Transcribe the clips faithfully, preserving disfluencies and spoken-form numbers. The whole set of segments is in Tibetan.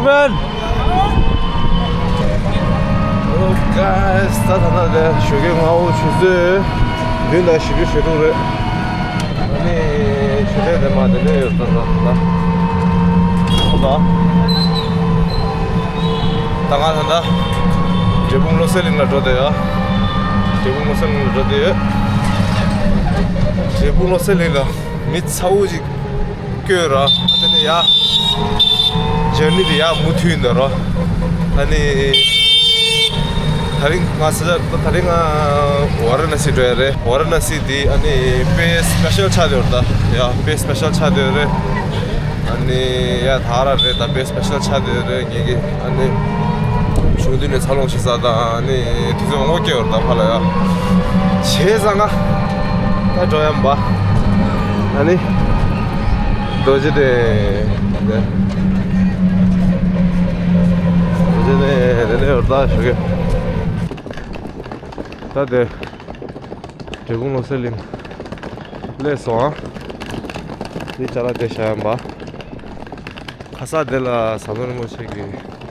Man. Hello guys, ད་ད་ལྟ་དེ་ཞོགས་ཀའི་སྔ་པོ་ཆུ་ཚོད་བདུན་དང་བཞི་བཅུ་ཞེ་དྲུག་རེད། ཨ་ནི་ཆུ་ཚོད་དེ་མ་དེ་ནས་ཡོད་ད་ད་ད་ད། ད་ང་ད་ལྟ་འབྲས་སྤུངས་བློ་གསལ་གླིང་ལ་འགྲོ་བསྡད་ཡ། འབྲས་སྤུངས་བློ་གསལ་གླིང་ལ་འགྲོ་བསྡད་ཡོད། འབྲས་སྤུངས་བློ་གསལ་གླིང་ལ་མི་ཚ་བོ་ཅིག་བསྐྱོད་ར། ཨ་དེ་ནས་ཡ་ཇར་ནི་དེ་ཡ་མུ་མཐུད་ཡིན་ད་ར། ཨ་ནི་ད་རིང་ང་ས་ཆ་ད་རིང་ང་ཝ་ར་ཎ་སི་འགྲོ་ཡ་རེད། ཝ་ར་ཎ་སི་དེ་ཨ་ནི་དཔེ་སི་པེ་ཤལ་ཆགས་བསྡད་ཡོད་རེད་ད། ཡ་དཔེ་སི་པེ་ཤལ་ཆགས་བསྡད་ཡོད་རེད། ཨ་ནི་ཡ་ད་ར་རེད་ད། དཔེ་སི་པེ་ཤལ་ཆགས་བསྡད་ཡོད་རེད། ངེད་ཀྱི་ཨ་ནི་གཞུང་འདི་ནས་འཚར་ལོངས་བྱེད་ས་དང་ཨ་ནི་དུས་ཚོད་མང་པོ་བསྐྱལ་ཡོད་རེད་ད་ཕར་ལ་ཡ། བྱས་ཙང་ང་ད་འགྲོ་ཡ་མ་པ། ཨ་ནི་རྡོ་རྗེ་གདན་དེ་རྡོ་རྗེ་གདན་དེ་ནས་ཡོད་རེད་ད་ཞོགས་ཀས། ད་དེ་འབྲས་སྤུངས་བློ་གསལ་གླིང་སླེབས་སོང་ཨ། འདི་ཅ་ལག་དེ་བཞག་ཡ་མ་པ། ཁ་ས་དེ་ལ་ཟམ་གདོང་རིན་པོ་ཆེ་གི་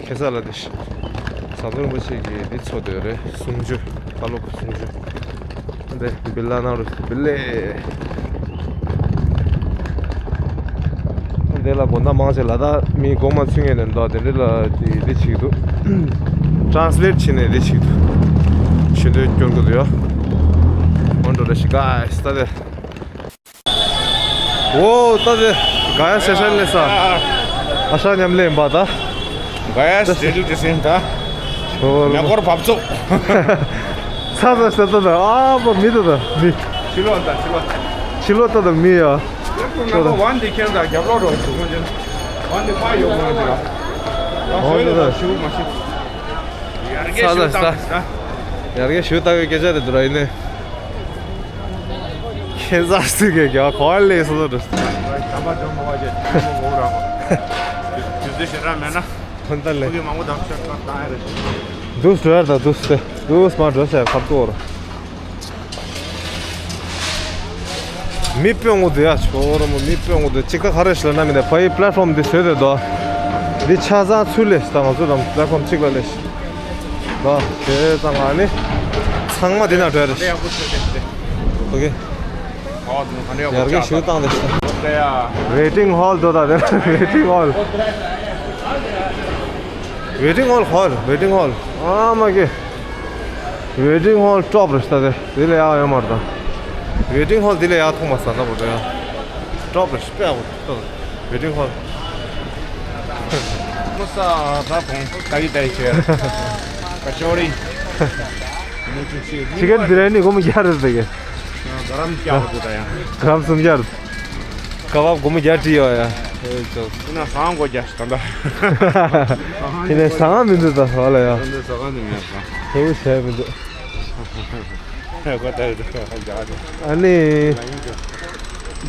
ཁ་ས་ལ་དེ་ཤ། ཟམ་གདོང་རིན་པོ་ཆེ་གི་དེ་ཚོ་དེ་རེད། གསུང་ཆོས་བཀའ་སློབ་གསུང་ཆོས། དེ་བི་ལ་ནང་རུ་བི་ལེ། དེ་ལ་དགོན་བདག་མང་ཆེ་ལ་དྭགས་མི་གོང་མ་ཚུད་ངེས་ནས་འདུག་དེ་འདྲ་ལ་དེ་དེ་བྱེད་ཀྱི་འདུག་ཊ་རན་སི་ལེ་ཊི་བྱེད་ནས་དེ་བྱེད་ཀྱི་འདུག་ཞུ་འདོད་སྐྱོར་གྱི་འདུག་ཡ། འོན་ཏེ་རེ་ཞིག་ག་ཨེ་ས་ད་དེ། འོ་ད་དེ་ག་ཡ་སེ་ཤན་ལེ་ས། ཨ་ཤ་ཉམས་ལེན་པ་ད། ག་ཡ་སེ་ཤན་ལེ་ས་ད། ཆོར་མེ་འཁོར་བབས་ཚུགས། ཚ་ཚ་ཤ་ཚ་ད་ཨ་པ་མི་ད་ད་མི། ཕྱི་ལོགས་ད་ཕྱི་ལོགས། ཕྱི་ལོགས་ད་ད་མི་ཡ། ལེབ་ཀུན་ལ་ཝན་དེ་ཁྱེར་ད་རྒྱབ་ལོགས་རོགས་ཞུ་ཁོང་ཅན། ཝན་དེ་པ་ཡོད་ཁོང་ཅན། ད་ཧོ་ད་ད་ཞུ་མ་ཤེས། ཡར་རྒྱས་ཞུ་ད་ད། ཡར་རྒྱས་ཞུ་ད་གི་སྐད་ཆ་རེད་འདུག་ར་ཡིན་ནས། ཁྱེད་ཟ་སུ་གེ་ག་གོ་ལེ་སོ་སོ་རེད། ད་པ་ཇོང་གོ་བ་ཇེ་ཇོང་གོ་ར། དུས་ཚོད་ཞེ་དྲག་མེད་ན། ཧོན་ད་ལེ། ཕུག་གི་མང་པོ་དང་ཤར་ཁར་བཏང་ཡ་རེད། དུས་འགྲོ་ཡ་ད་དུས་ཏེ་དུས་མ་འགྲོ་ས་ཡ་ཁབ་ཏོ་ར། མི་དཔོན་ངོ་དུ་ཡ་ཆོ་ར་མོ་མི་དཔོན་ངོ་དུ་ཅིག་ད་ག་རེ་ཤི་ལ་ན་མི་དེ་ཕ་ཡི་པླེ་ཊི་ཕོམ་འདི་བཟོས་ཏེ་དོ། འདི་ཆ་ཚང་ཚུར་ལས་ཤི་ད་ང་ཚོ་དང་པླེ་ཊི་ཕོམ་གཅིག་ལ་ལས་ཤི། ལ་ཁྱེད་ཚང་ང་ནི་ཚང་མ་འདི་ན་འགྲོ་ཡ་རེད། ཨོ་ཁེ། ཡར་རྒན་ཞུ་བཏང་དེ་ཤི། ཝེ་ཊིང་ཧོལ་འགྲོ་ད་དེ་ཝེ་ཊིང་ཧོལ། ཝེ་ཊིང་ཧོལ་ཧོལ་ཝེ་ཊིང་ཧོལ་ཨ་མ་ཀེ། ཝེ་ཊིང་ཧོལ་ཊོབ་རེད་ཤག་དེ་དེ་ལས་ཡག་ཡོད་མ་རེད་ད། ཝེ་ཊིང་ཧོལ་དེ་ལས་ཡག་མཐོང་མ་སོང་ད་བོ་ད་ཡ། ཊོབ་རེད་ཤག་དཔེ་ཡག་པོ་འདུག་ཝེ་ཊིང་ཧོལ། མོ་ས་ད་གོང་ད་གི་ད་ཡི་ཆེ། ཀ་ཅོ་རི། ཅི་ཀན་བི་རི་ཡ་ནི་སྒོར་མོ་བརྒྱ་རེད་ཟེར་གི། ག་རམ་བརྒྱ་བ་དེ་ད་ཡ། ག་རམ་སུམ་བརྒྱ་རེད། ཀ་བབ་སྒོར་མོ་བརྒྱ་བྲིས་ཡོད་ཡ། ཨེ་ཅོ། ཡིན་ན་ཟ་ཁང་སྒོ་རྒྱག་ཤི་ད་ལྟ། ཡིན་ནའི་ཟ་ཁང་མི་འདུག་ད་ཧ་ལ་ཡ། ད་ལྟ་ཟ་ཁང་དེ་མེད་ད། ཧེ་བོ་བྱས་མི་འདུག་ཧེ་གོ་ད་ཡོད་ད་རྒྱག་ཨ་ནི།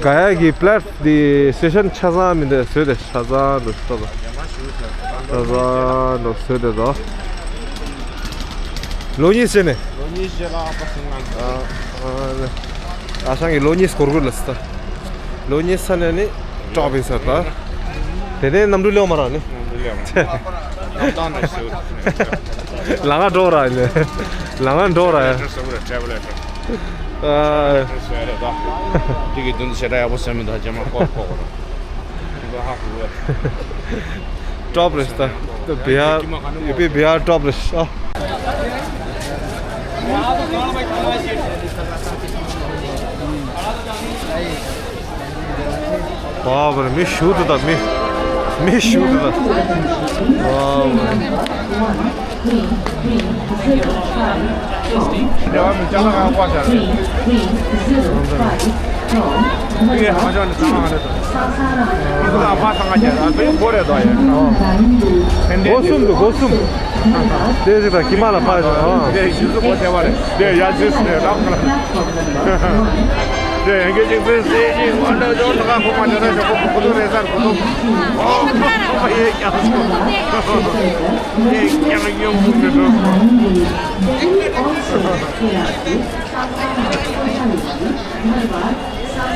ག་ཡ་གི་པླེ་ཊི་འདི་སི་ཊེ་ཤན་ཆ་ཚང་མི་འདུག་བཟོས་ཏེ་ཆ་ཚང་འདུག་ལྟོས་ད། ཆ་ཚང་འདུག་བཟོས་ཏེ་ད། ལོ་གཉིས་ཕྱིན་ནས། ལོ་གཉིས་ཕྱིན་ལ་ཨ་ཕ་སེང་ང་། ཨ་ཨ་ཨ་ཞང་གི་ལོ་གཉིས་སྐོར་དགོས་ལ་སི་ད། ལོ་གཉིས་ས་ནས་ནི་ཊོབ་ཡིན་ས་ད། དེ་ནས་གནམ་གྲུ་ལེའོ་མ་རག་ནི། གནམ་གྲུ་ལེའོ་མ་རག་ལ་ང་འགྲོ་ར་ནི། ལ་ང་འགྲོ་ར་ཡ། ཊེ་བི་ལེ་ཊར། ཨ། ཊེ་བི་ལེ་ཊར། དེ་གི་དོན་དུ་ཞེ་དྲག་ཡག་པོ་བཟོས་མི་འདུག་རྗེས་མ་ཀོ་ཀོ་ར། འདི་ཧ་གོ་བས། ཊོབ་རེད་ད། བི་ཧར་ཡུ་པི་བི་ཧར་ཊོབ་རེད་ཤག་བ་བ་རེད། མི་ཞུ་དུ་ད་མི། མི་ཞུ་དུ་ད། བ་བ་རེད། སྒོ་གསུམ་དུ་སྒོ་གསུམ། དེ་ཟེར་ད་ཀྱི་མ་ལ་ཕ་ཞོག་ཨ། དེ་ཡང་གཅིག་ཚེ་ཟེར་ང་འདྲ་ཇོ་ལ་ཁོ་མ་འདྲ་ན་ཞོག་ཁོ་ཁོ་ཚོ་རེ་སར་ཁོ་ཚོ་ཨོ་ཁོ་ཁོ་ཡེ་ཀྱང་སོ་ཡེ་ཀྱང་ཡོང་གི་འདུག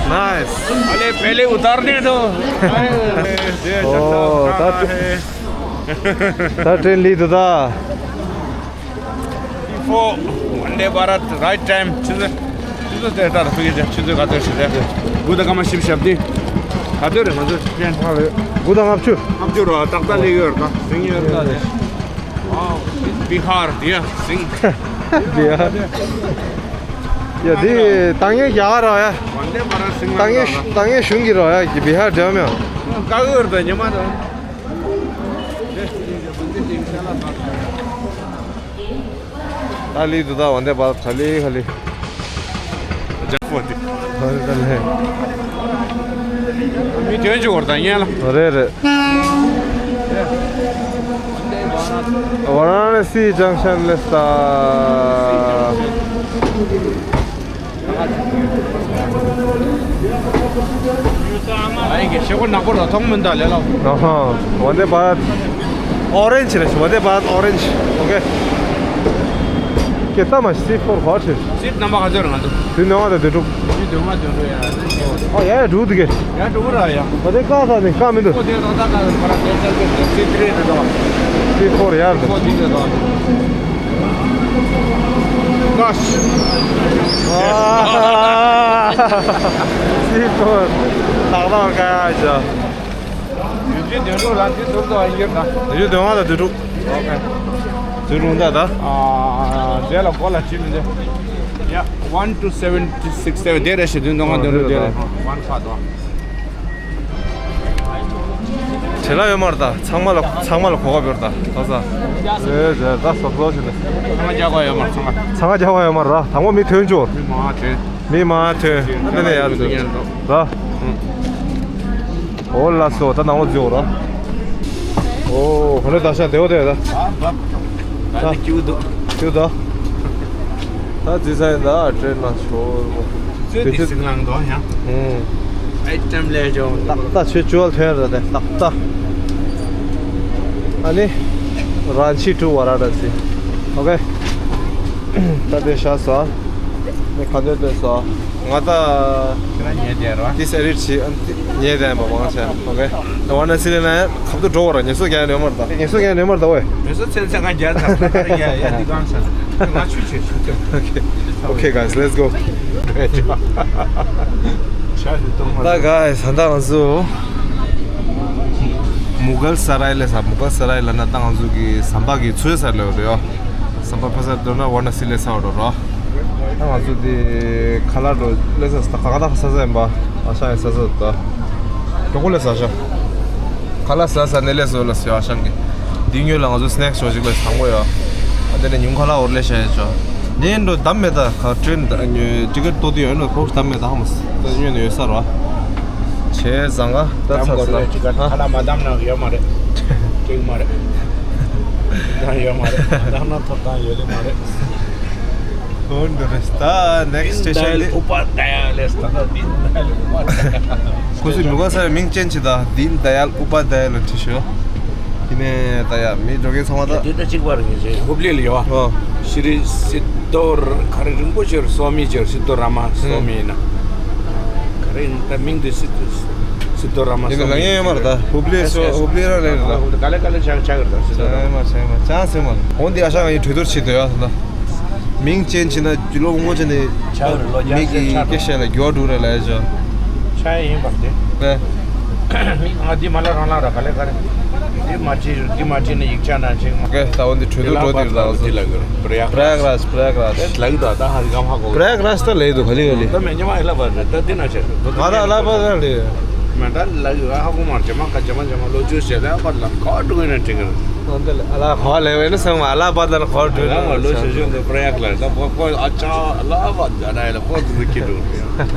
Nice. अरे पहले उतारने दो। अरे, दे ओ, चंदा उठा रहा है। ད་ཏྲེན་ལི་འདུག་ད། Before Vande Bharat, right time. ཆུ་ཚོད་ཆུ་ཚོད་དེ་ལྟར་ཕུགས་ཀྱི་ཆུ་ཚོད་ག་ཚོད་ཞིག་རེད། དགུ་དང་སྐར་མ་བཞི་བཅུ་ཞེ་བདུན། ག་ཚོད་རེད་ང་ཚོ་ཏྲེན། དགུ་དང་ལྔ་བཅུ། ལྔ་བཅུ་རོ། ཏག་ཏག་སླེབས་ཡོད་རེད་ད། སིང་ཡོད་རེད་ད། Wow, it's Bihar, dear. Sing. བི་ཧར། ཡ་འདི་ཏང་ཡོན་རྒྱ་གར་རོ་ཡ། Vande Bharat sing. ཏང་ཡོན་ཏང་ཡོན་གཞུང་གི་རོ་ཡ། བི་ཧར་འདྲ་མོ། དཀའ་གི་རེད་ད་ཉི་མ་ད། ད་ལི་དུ་ད་Vande Bharat ཁ་ལི་ཁ་ལི། ཇ་ཕོ་དི། ཧ་ལི་ད་ལི། མི་དོན་ཅུ་བར་དང་ཡན་ལ། རེད་རེད། Varanasi junction ལས་ད། ཨ་ཡིན་གྱི་ཞེ་པོ་ནག་པོ་ར་མཐོང་མིན་ད་ལས་ལ། ཨ་ཧ། Vande Bharat orange རེད། Vande Bharat orange. Okay. ཀེ་ད་མ་seat for hot རེད། སིཊ་རྣམ་པ་ག་ཚོད་རེད་ང་ཚོ། དུས་ནང་ང་དང་དུས་དྲུག་དུས་དུས་ང་དུས་དྲུག་ཡ། ཨ་ཡ་ཡ་དྲུག་དུ་གེ། ཡ་དྲུག་ར་ཡ། Vande་ཀ་ད་ནི་ཀ་མི་འདུག་ཁོ་དེ་ར་ད་ཀ་ཁོ་ར་དེ་ཚར་གི་seat three རེད་དོ། Seat four ཡ་རེད། ཁོ་དེ་རེད་དོ། Gosh. Seat four. ཏག་ཏག་ཀ་ཡ་ཞོ། ཡུལ་ཅན་དོན་གྲུབ་ལ་འདི་ཟུར་དུ་ཡོད་ན། ཡུལ་དོན་ལྔ་དང་དུས་དྲུག་དུས་དྲུག་ད་ད། ཨ་རྗེས་ལ་གོ་ལ་ཅི་མི་འདི། ཡ། One two seven six seven དེ་རེད་ཤི་དུས་དོན་ལྔ་དོན་དྲུག་དེ་རེད། One five དོ། བྲེལ་ལ་ཡོད་མ་རེད་ད། ཚང་མ་ལ་ཚང་མ་ལ་གོ་སྐབས་ཡོད་རེད་ད། ད་ས། རེད་རེད་ད། སོབ་སོབ་ཞིག་ལ། ཚང་མ་རྒྱག་དགོས་ཡོད་མ་རེད་ཚང་མ། ཚང་མ་རྒྱག་དགོས་ཡོད་མ་རེད་ར། དང་པོ་མི་ཐོན་ཆོག་མི་མང་ཐོན། མི་མང་ཐོན། ཨ་ནི་ནས་ཡར་འཛུལ་ར། ཨོ་ལགས་སོ། ད་ནང་ལོགས་འཛུལ་ར། ཨོ་ཧོ་ལེ་ད་ཤ་དེ་འོ་དེ་ད། ད་ད་ད་ད་ཀྱུ་དོ། ཀྱུ་དོ། ད་འཛུལ་ས་ཡིན་ད། ཏྲེན་ལ་ཤོར་མོ། ཚོད་དེ་སིང་ལང་དོ་ཡང་། ཨུམ། ཨའི་ཊེམ་ལས་ཇོ། ཏག་ཏག་ཆོས་ཅུའལ་ཐོན་ར་དེ་ཏག་ཏག་ཨ་ནི། Ranchi to Varanasi. Okay. ད་དེ་ཤ་ས། ནི་ག་འདོད་དེ་ས། ང་ད། ཁྱེད་རང་ཉལ་བསྡད་ར། དེ་ས་རིར་ཆི་ཨ་ནི་ཉལ་བསྡད་མ་མང་ཆ། Okay. ད་Varanasi ལ་ན་ཁབ་ཏུ་འགྲོ་བ་ར་ངལ་གསོ་རྒྱག་ཡོད་མ་རེད་ད། ངལ་གསོ་རྒྱག་ཡོད་མ་རེད་ད་ཝེ། ངལ་གསོ་ཚན་ཚན་ང་རྒྱག་ཚར་ད་ཡ་ཡ་འདི་གང་ཆ། ང་ཆུ་ཆེ་ཆུ་ཆེ། Okay. Okay, guys, let's go. ཤ་ཞིག་གཏོང་མ། ད་guys ད་ང་ཚོ་མུ་གལ་ས་རའི་ལ་ས། མུ་གལ་ས་རའི་ལ་ན་ད་ང་ཚོ་གི་ཟམ་པ་གི་ཚོས་ས་ལ་ཡོད་རེད་ཡོ། ཟམ་པ་ཕ་སར་དོ་ན་ཝ་ན་སི་ལེ་ས་འོ་རོ་རོ། ད་ང་ཚོ་དེ་ཁ་ལག་འགྲོ་ལེ་ས་ས་ད་ག་ག་ད་ས་ས་ཡིན་པ། ཨ་ཤ་ཡི་ས་ས་ད་གྲོགས་པོ་ལེ་ས་ཤ། ཁ་ལག་ས་ས་ནས་ལེ་སོ་ལ་སོ་ཨ་ཤང་གི། དེ་ཉོས་ལ་ང་ཚོ་སི་ནེག་སི་ཞོ་ཅིག་ལ་དང་པོ་ཡོ། ཨ་དེ་ནས་ཉུང་ཁ་ལག་འོར་ལེ་ཤ་ཡི་ཅོ། ནས་འགྲོ་དམ་མེད་ད་ག་ཏྲེན་ད་ཉོས་ཅི་གར་ཏོ་དེ་ཡོད་ནོ་ཁོག་དམ་མེད་ད་ཧ་མ་སི་ད་ཉོས་ནས་ཡོད་ས་རོ། ཆེ་ཟང་ང་ད་དམ་ཚ་གོ་ས་རེ་ཅིག་ག་ཧ། ཁ་ལག་མ་དམ་ན་ཡོད་མ་རེད། ཅིག་མ་རེད། ད་ཡོད་མ་རེད། དམ་ན་ཐོབ་ཐང་ཡོད་ལེ་མ་རེད། ཧོན་དུ་རེས་ད་ནེག་སི་སི་ཊེ་ཤན་དེ། དཱལ་ཨུ་པ་དཱ་ཡ་ལེས་ད་ད་དིན་དཱལ་ཨུ་པ་དཱ་ཡ། ཁོ་ཚོས་མི་གོ་ས་མིང་ཅན་ཅི་ད་དིན་དཱལ་ཨུ་པ་དཱ་ཡ་ལ་བྲིས་ཤོག་དེ་ནས་ད་ཡ་མི་འགྲོ་མཁན་ཚང་མ་ད། དེ་ད་གཅིག་པ་རེད་ངེས་ཅན་ཧུབ་ལི་ལ་ཡོད་བ། ཨོ། ཤི་རི་སི་ཏོ་ར་ག་རེ་རིན་པོ་ཆེ་ར་སོ་མི་ཅེར་སི་ཏོ་ར་མ་སོ་མི་ཡིན་ན། ག་རེ་ཡིན་ད་མིང་དེ་སི་ཏོ་སི་ཏོ་ར་མ་ཡིན་ན་སོ་མི་ལ་ངེས་ཡོད་མ་རེད་ད་ཧུབ་ལི་སོ་ཧུབ་ལི་ར་ལེ་རེད་ད། ག་ལེ་ག་ལེ་ཆག་ཆག་རེད་ད་སི་ཏོ་ར་མ། ཆག་མ་ཆག་མ་ཆག་སེ་མ། འོན་ཏེ་ཨ་ཤ་ང་ཡི་གྲོས་བསྡུར་བྱེད་དོ་ཡ་ད། མིང་ཅན་བྱས་ན་རྒྱུ་ལོ་ངོ་ཅན་ནི་ཆག་རེད་ལོ་རྒྱ་མི་གི་སྐད་ཆ་ལ་འགྱུར་བ་འགྲོ་རེད་ལ་ཡ་ཅོ། ཆ་ཡིན་པར་དེ། ལེ། མི་ང་འདི་མ་ལ་རང་ལ་ར་ག་ལེ་ག་རེ། འདི་མ་བྲིས་འདི་མ་བྲིས་ནས་ཡིག་ཆ་ནང་ཆེན་མ། ཀེ་ད་འོ་འདི་གྲོས་བསྡུར་འགྲོ་དེ་རེད་ད་འོ་ཙི། འདི་ལ་གི་རེད་པྲ་ཡག་རཱཇ། པྲ་ཡག་རཱཇ། ལ་གི་ད་ད་ཧ་གམ་ཧ་གོ། པྲ་ཡག་རཱཇ་ད་ལེ་འདུག་ག་ལེ་ག་ལེ། ད་མེ་ཉི་མ་ཨ་ལ་བ་རེད་ད་འདི་ན་ཆེ། ང་ད་ཨ་ལ་བ་ད་ལེ། མེ་ད་ལ་གི་ཧ་གོ་མར་ཇེ་མ་ཀ་ཇེ་མ་ཇེ་མ་ལོ་ཅོ་ཤེ་ལ་ཁ་ལ་ཁ་འགྲོ་ཡིན་ན་འགྲིག་གི་རེད། ཨ་ལ་ཧ་ལས་བས་ན་སོང་ཨ་ལ་བ་དང་ཁོ་ཨ་ལ་མ་ལོ་ཤེ་ཤེ་འདི་པྲ་ཡག་ལ་ད་ཁོ་ཁོ་ཨ་ཅག་ཨ་ལ་བ་ད་ད་ལ་ཁོ་ཚོ་ཁྱི་འགྲོ་རེད།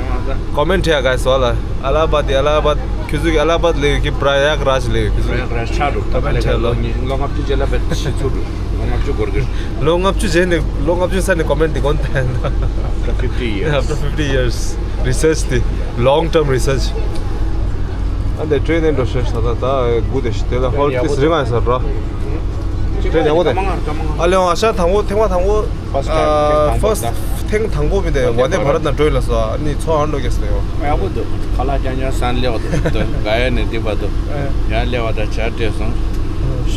ཡང་ད་ཀོ་མེན་ཊི་ཡ་ག་སོ་ལ་ཨ་ལ་བ་དེ་ཨ་ལ་བ་ཁྱོད་ཚོ་གི་ཨ་ལ་བ་ལས་ཀྱི་པྲ་ཡག་རཱཇ་ལས་ཁྱོད་ཚོ་པྲ་ཡག་རཱཇ་ཆ་འགྲོ་ད་ཀོ་མེན་ཊི་ཡ་ལོ་ལོ་ལྔ་བཅུ་རྗེས་ལ་བེད་ཤི་ཚུར་འགྲོ་ལོ་ལྔ་བཅུ་འགོར་གི། ལོ་ལྔ་བཅུ་རྗེས་ནས་ལོ་ལྔ་བཅུ་ས་ནས་ཀོ་མེན་ཊི་འདི་གོན་ད། After fifty years. After fifty years. Research དེ། Long term research. ཨ་འདི་ཀྲེན་ནས་འགྲོ་ཤེས་ས་ད་ད་དགུ་དེ་ཤི་དེ་ལ་ཧོལ་ཏིས་རི་ང་ས་ར། ཀྲེན་ཡག་པོ་དེ། ཨ་ལེ་ཨ་ཤ་དང་པོ་ཐེངས་མ་དང་པོ། First time ཨ་ཐེངས་དང་པོ་མི་དེ་ཝན་དེ་བྷ་རད་ན་འགྲོ་ཡིན་ལ་སོ་ཨ་ནི་ཚོ་ཨ་འགྲོ་གེ་སོ་ཡོ། ཡག་པོ་འདུག་ཁ་ལག་རྐྱང་རྐྱང་ས་ནས་སླེབས་པ་འདུག་འདུག་ག་ཡ་ནས་འདི་བ་འདུག་ཡང་སླེབས་པ་ད་བྱ་སྤྲད་སོང་།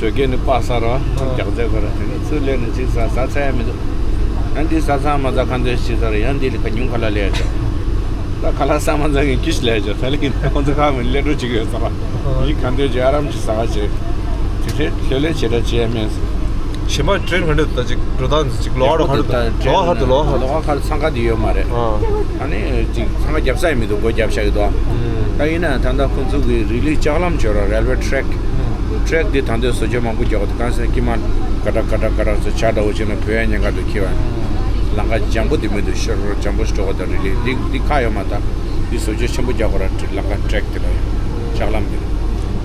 བོད་སྐད་ནི་པ་ས་ར་རྒྱག་རྫས་ག་ར། དེ་ནི་ཚུར་སླེབས་ནས་ཅིག་ཟ་ཟ་ཚར་ཡ་མི་འདུག་ཡང་འདི་ཟ་ཚར་མ་ཚར་ཁ་འདོན་བྱེད་ས་ར། ཡང་འདི་ལ་ཁ་ཉུང་ཁ་ལག་ལས་ཡ་ཆོག་ད་ཁ་ལག་ཟ་མ་ཚར་གི་ཀྱུ་ཤ་ལས་ཡ་ཆོག་ད་ལ་གི་ཁོང་ཚོ་ཁ་མི་སླེབས་འགྲོ་ཅིག་ཡོད་ས་ར། ཡིན་ཁ་འདོན་བྱེད་ཨ་རམ་གྱི་ཟ་ག་བྱེད། དེ་འཕྲལ་ལྷོད་ལྷོད་བྱེད་འདྲ་བྱེད་ཡ་མེད། གཞན་པ་ཊེན་ག་འདྲ་འདུག་ད་ཅིག་འགྲོ་སྟངས་ཅིག་ལོག་ཧར་དུ་ག་འདྲ་འདུག་ལོག་ཧར་དུ་ལོག་ཧར་དུ། ལོག་ཧར་ཚང་ཁ་དེ་ཡོད་མ་རེད། ཨ་ནི་ཅིག་ཚང་ཁ་རྒྱབ་ས་ཡི་མི་འདུག་སྒོ་རྒྱབ་ཤག་གི་འདུག་ད་ཡིན་ན་ད་ལྟ་ཁོང་ཚོ་གི་རི་ལི་ལྕགས་ལམ་བྱོས་ར། རེལ་ཝེ་ཊེག་ཊེག་དེ་ད་འདོད་བཟོ་བཅོས་མང་པོ་རྒྱག་གི་འདུག་གང་ཟེར་ན་ཀི་མ་ཀ་ཀྲ་ཀ་ཀྲ་ཀ་ཀྲ་ཟེར་ཆ་འདྲ་བོ་བྱས་ན་བུད་ཡ་ཉེན་ཁ་འདུག་ཁྱེད་པ། ལམ་ཁ་འཇམ་པོ་དེ་མི་འདུག་ཤོར་འཇམ་པོ་ཞིག་འགྲོ་གི་འདུག་རི་ལི་འདི་འདི་ཁག་ཡོད་མ་ད། འདི་བཟོ་བཅོས་ཆེན་པོ་རྒྱག་དགོས་ར། ཊེག་ལམ་ཁ་ཊེག་དེ་ལ་ཡ་ལྕགས་ལམ་དེ་ལ།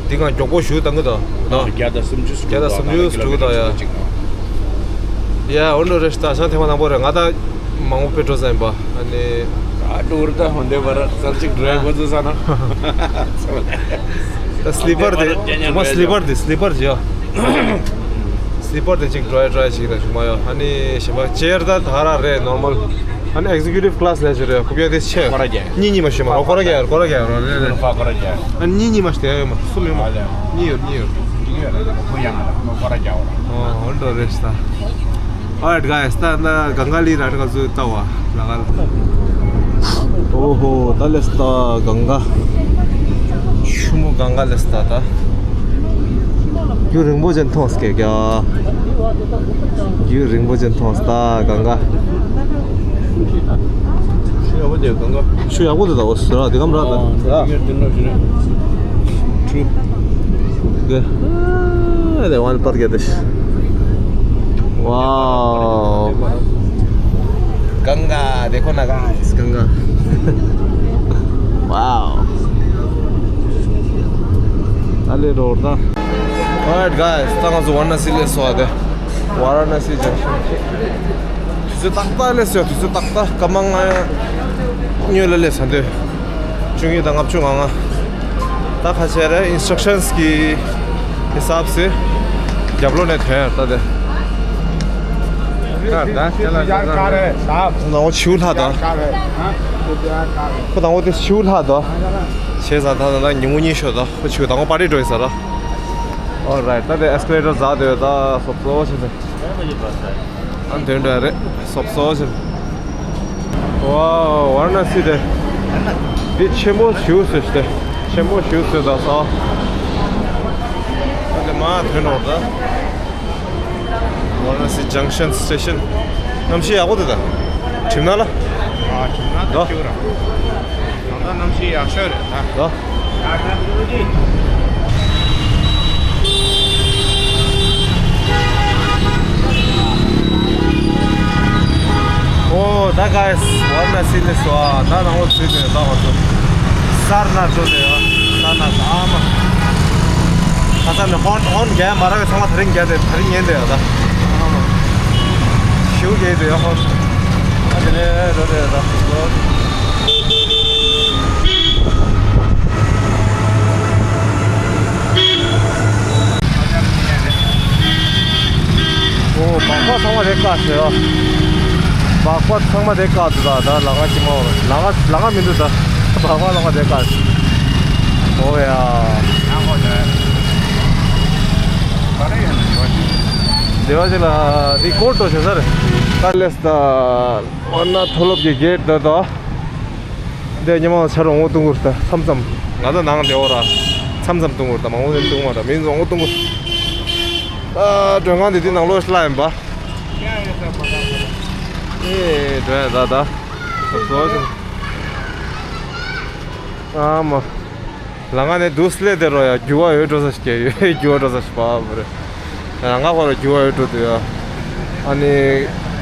འདི་གང་མགྱོགས་པོ་ཞུ་བཏང་གི་འདུག་ད་བརྒྱ་དང་སུམ་ཅུ་བརྒྱ་དང་སུམ་ཅུ་ཞུ་གི་འདུག་ཡ། ཡ་འོ་འདྲ་རེད་ཤག་ད་ཤང་ཐེངས་མ་དང་པོ་རེད། ང་ད་མང་པོ་དཔེ་འགྲོ་ས་ཡིན་པ། ཨ་ནི། ཨ་ཏུ་རུ་ད་ཧོན་དེ་བར་ཙར་ཅིག་འགྲོ་ཡ་གོ་ཚོད་ས་ན། ད་སི་ལི་པར་དེ་ཅུང་མ་སི་ལི་པར་དེ་སི་ལི་པར་བྱེད་ཡ། སི་ལི་པར་དེ་ཅིག་འགྲོ་ཡ་ཊ་རའི་བྱེད་ཀྱི་ད་ཞུ་མ་ཡོད། ཨ་ནི་གཞན་པ་ཅེར་ད་ད་ར་རེད་ནོར་མལ། ཨ་ནི་ཨེག་ཛི་ཀིའུ་ཊིབ་ཀི་ལ་སི་ལས་བྱེད་རེད། ཁུ་པ་དེ་ཆེ། སྐོར་ར་རྒྱག་གཉིས་གཉིས་མ་ཞུ་མ་རོ་སྐོར་ར་རྒྱག་སྐོར་ར་རྒྱག་རོ་རེད་རེད། ཨ་ནི་གཉིས་གཉིས་མ་ཞུ་དེ་ཡོད་མ་གསུམ་ཡོད་མ། གཉིས་ཡོད་གཉིས་ཡོད། ཨོ་འགྲོ་རེད་ཤག Alright guys, ད་ད་གངྒཱ་ལི་ར་ང་ཚོ་ལྟ་བ་ལ་ག་ལ། ཨོ་ཧོ་ད་ལེ་སི་ད་གངྒཱ། ཆུ་མོ་གངྒཱ་ལེ་སི་ད་ད། རྒྱུན་རིང་པོ་ཅན་མཐོང་སྐད་རྒྱག་རྒྱུན་རིང་པོ་ཅན་མཐོང་ད་གངྒཱ། ཆུ་ཡག་པོ་འདུག་གངྒཱ། ཆུ་ཡག་པོ་འདུག་ད་འོ་ཟེར་ར་དེ་གམ་ར་ད། ཨ་དེ་ངས་དེ་འདྲ་ཞུ་ནས། ཁྲུ། ག་ཨ་དེ་ཝན་པར་ག་དེ། Wow. Ganga, देखो ना गाइस, गंगा। Wow. अरे रोड ना। Alright guys, ད་ང་ཚོ་ཝཱ་ར་ཎ་སི་སླེབས་སོང་། ཨ་དེ་ཝཱ་ར་ཎ་སི་ཇང་ཤན། དུས་ཚོད་ཏག་ཏག་སླེབས་སོང་། དུས་ཚོད་ཏག་ཏག་སྐར་མ་ལྔ་སྔོན་ལ་སླེབས་ས་འདུག་བཅུ་གཉིས་དང་ལྔ་བཅུ་ང་ལྔ། ད་ཁ་ཆེ་རེད། ཨིན་སི་ཊྲག་ཤན་གི་ཧི་སབ་སི་རྒྱབ་ལོགས་ནས་ཐོན་ཡ་ད་དེ། ནང་བྱིའུ་ལྷག་ད། ཁོ་དང་པོ་དེ་བྱིའུ་ལྷག་ད། བྱས་ཙང་ད་ད་ཉིན་མོ་གཉིད་ཤོར་ད། ཁོ་བྱིའུ་དང་པོ་པར་ཊི་འགྲོ་ཡིན་ས་ར། Alright, ད་དེ་ཨེ་སི་ཀེ་ལེ་ཊར་འཛེགས་སྡོད་ད་སོབ་སོབ་བྱས་ཏེ། ཨ་དོན་འདྲ་རེད། སོབ་སོབ་བྱས། ཝའོ་ཝཱ་ར་ཎ་སི་དེ། འདི་ཆེན་པོ་བྱིའུ་བཟོས་ཤག་དེ། ཆེན་པོ་བྱིའུ་བཟོས་ད་ས། ཨ་དེ་མ་ཐོན་འགྲོ་ད། ཝཱ་ར་ཎ་སི་ཇང་ཤན་སི་ཊེ་ཤན། གནམ་གཤིས་ཡག་པོ་འདུག་ད། གྲིབ་ནག་ལ། ཨ་གྲིབ་ནག་ད་ད། སྐྱུག་ར། ད་ལྟ་གནམ་གཤིས་ཡག་ཤོས་རེད་ད། ད། ཨོ་ད་ག་ཝཱ་ར་ཎ་སི་སླེབས་སོང་། ཨ་ད་ནང་ལོགས་ཚུད་དེ་ད་ང་ཚོ་སར་ནཱཐ་འགྲོ་དེ་ཡོད། སར་ནཱཐ་ཨ་མ། ཁ་སང་ནས་ཧོན་ཧོན་རྒྱག་མ་རག་གི་ཚང་མ་དེ་རིང་རྒྱག་དེ་དེ་རིང་ཉན་དེ་ཡོད་ད། ཨ་མ། ཤིའུ་རྒྱག་དེ་ཡོད་ཧོན། ཨ་དེ་ནས་འགྲོ་དེ་ཡོད་ད། ཨོ་སྦག་སྦག་ཚང་མ་དེ་བཀག་སོང་ཡ། སྦག་སྦག་ཚང་མ་དེ་བཀག་འདུག་ད། ད་ལམ་ཁ་དཀྱིལ་མ་བར་ལམ་ཁ་ལམ་ཁ་མི་འདུག་ད། སྦག་སྦག་ལམ་ཁ་དེ་བཀག་སོང་། ཨོ་ཡ། བདེ་བ་ཅིག་ལ་རི་ཀོར་ཊོ་བྱེད་ས་རེད། ད་ལེ་སི་ད། ཝཱ་ར་ཎ་མཐོ་སློབ་ཀྱི་གེ་ཊི་འདི་ད། འདི་ཉི་མ་ཆར་འོང་བཏུང་གུར་ད་མཚམས་མཚམས། ང་ཚོ་ནང་དེ་འོ་ར། མཚམས་མཚམས་བཏུང་གུར་ད་མང་པོ་བཏུང་མ་ར། མི་ཚོ་འོང་བཏུང་གུར། ད་མགྲོན་ཁང་དེ་དེ་ནང་ལོགས་ཤི་ལ་ཡིན་པ། ཨེ་མགྲོན་ད་ད། བཟོ་བཟོ་བྱུང་། ཨ་མ། ལམ་ཁ་ནས་འདུག་སླེབས་དེ་རོ་ཡ། རྒྱུ་བ་ཡོད་འགྲོ་ས་ཞིག་རྒྱུ་བ་འགྲོ་ས་ཞིག་པ་བ་རེད། རང་ག་ཁོ་ར་རྒྱུ་བ་ཡོད་འགྲོ་དུ་ཡ། ཨ་ནི་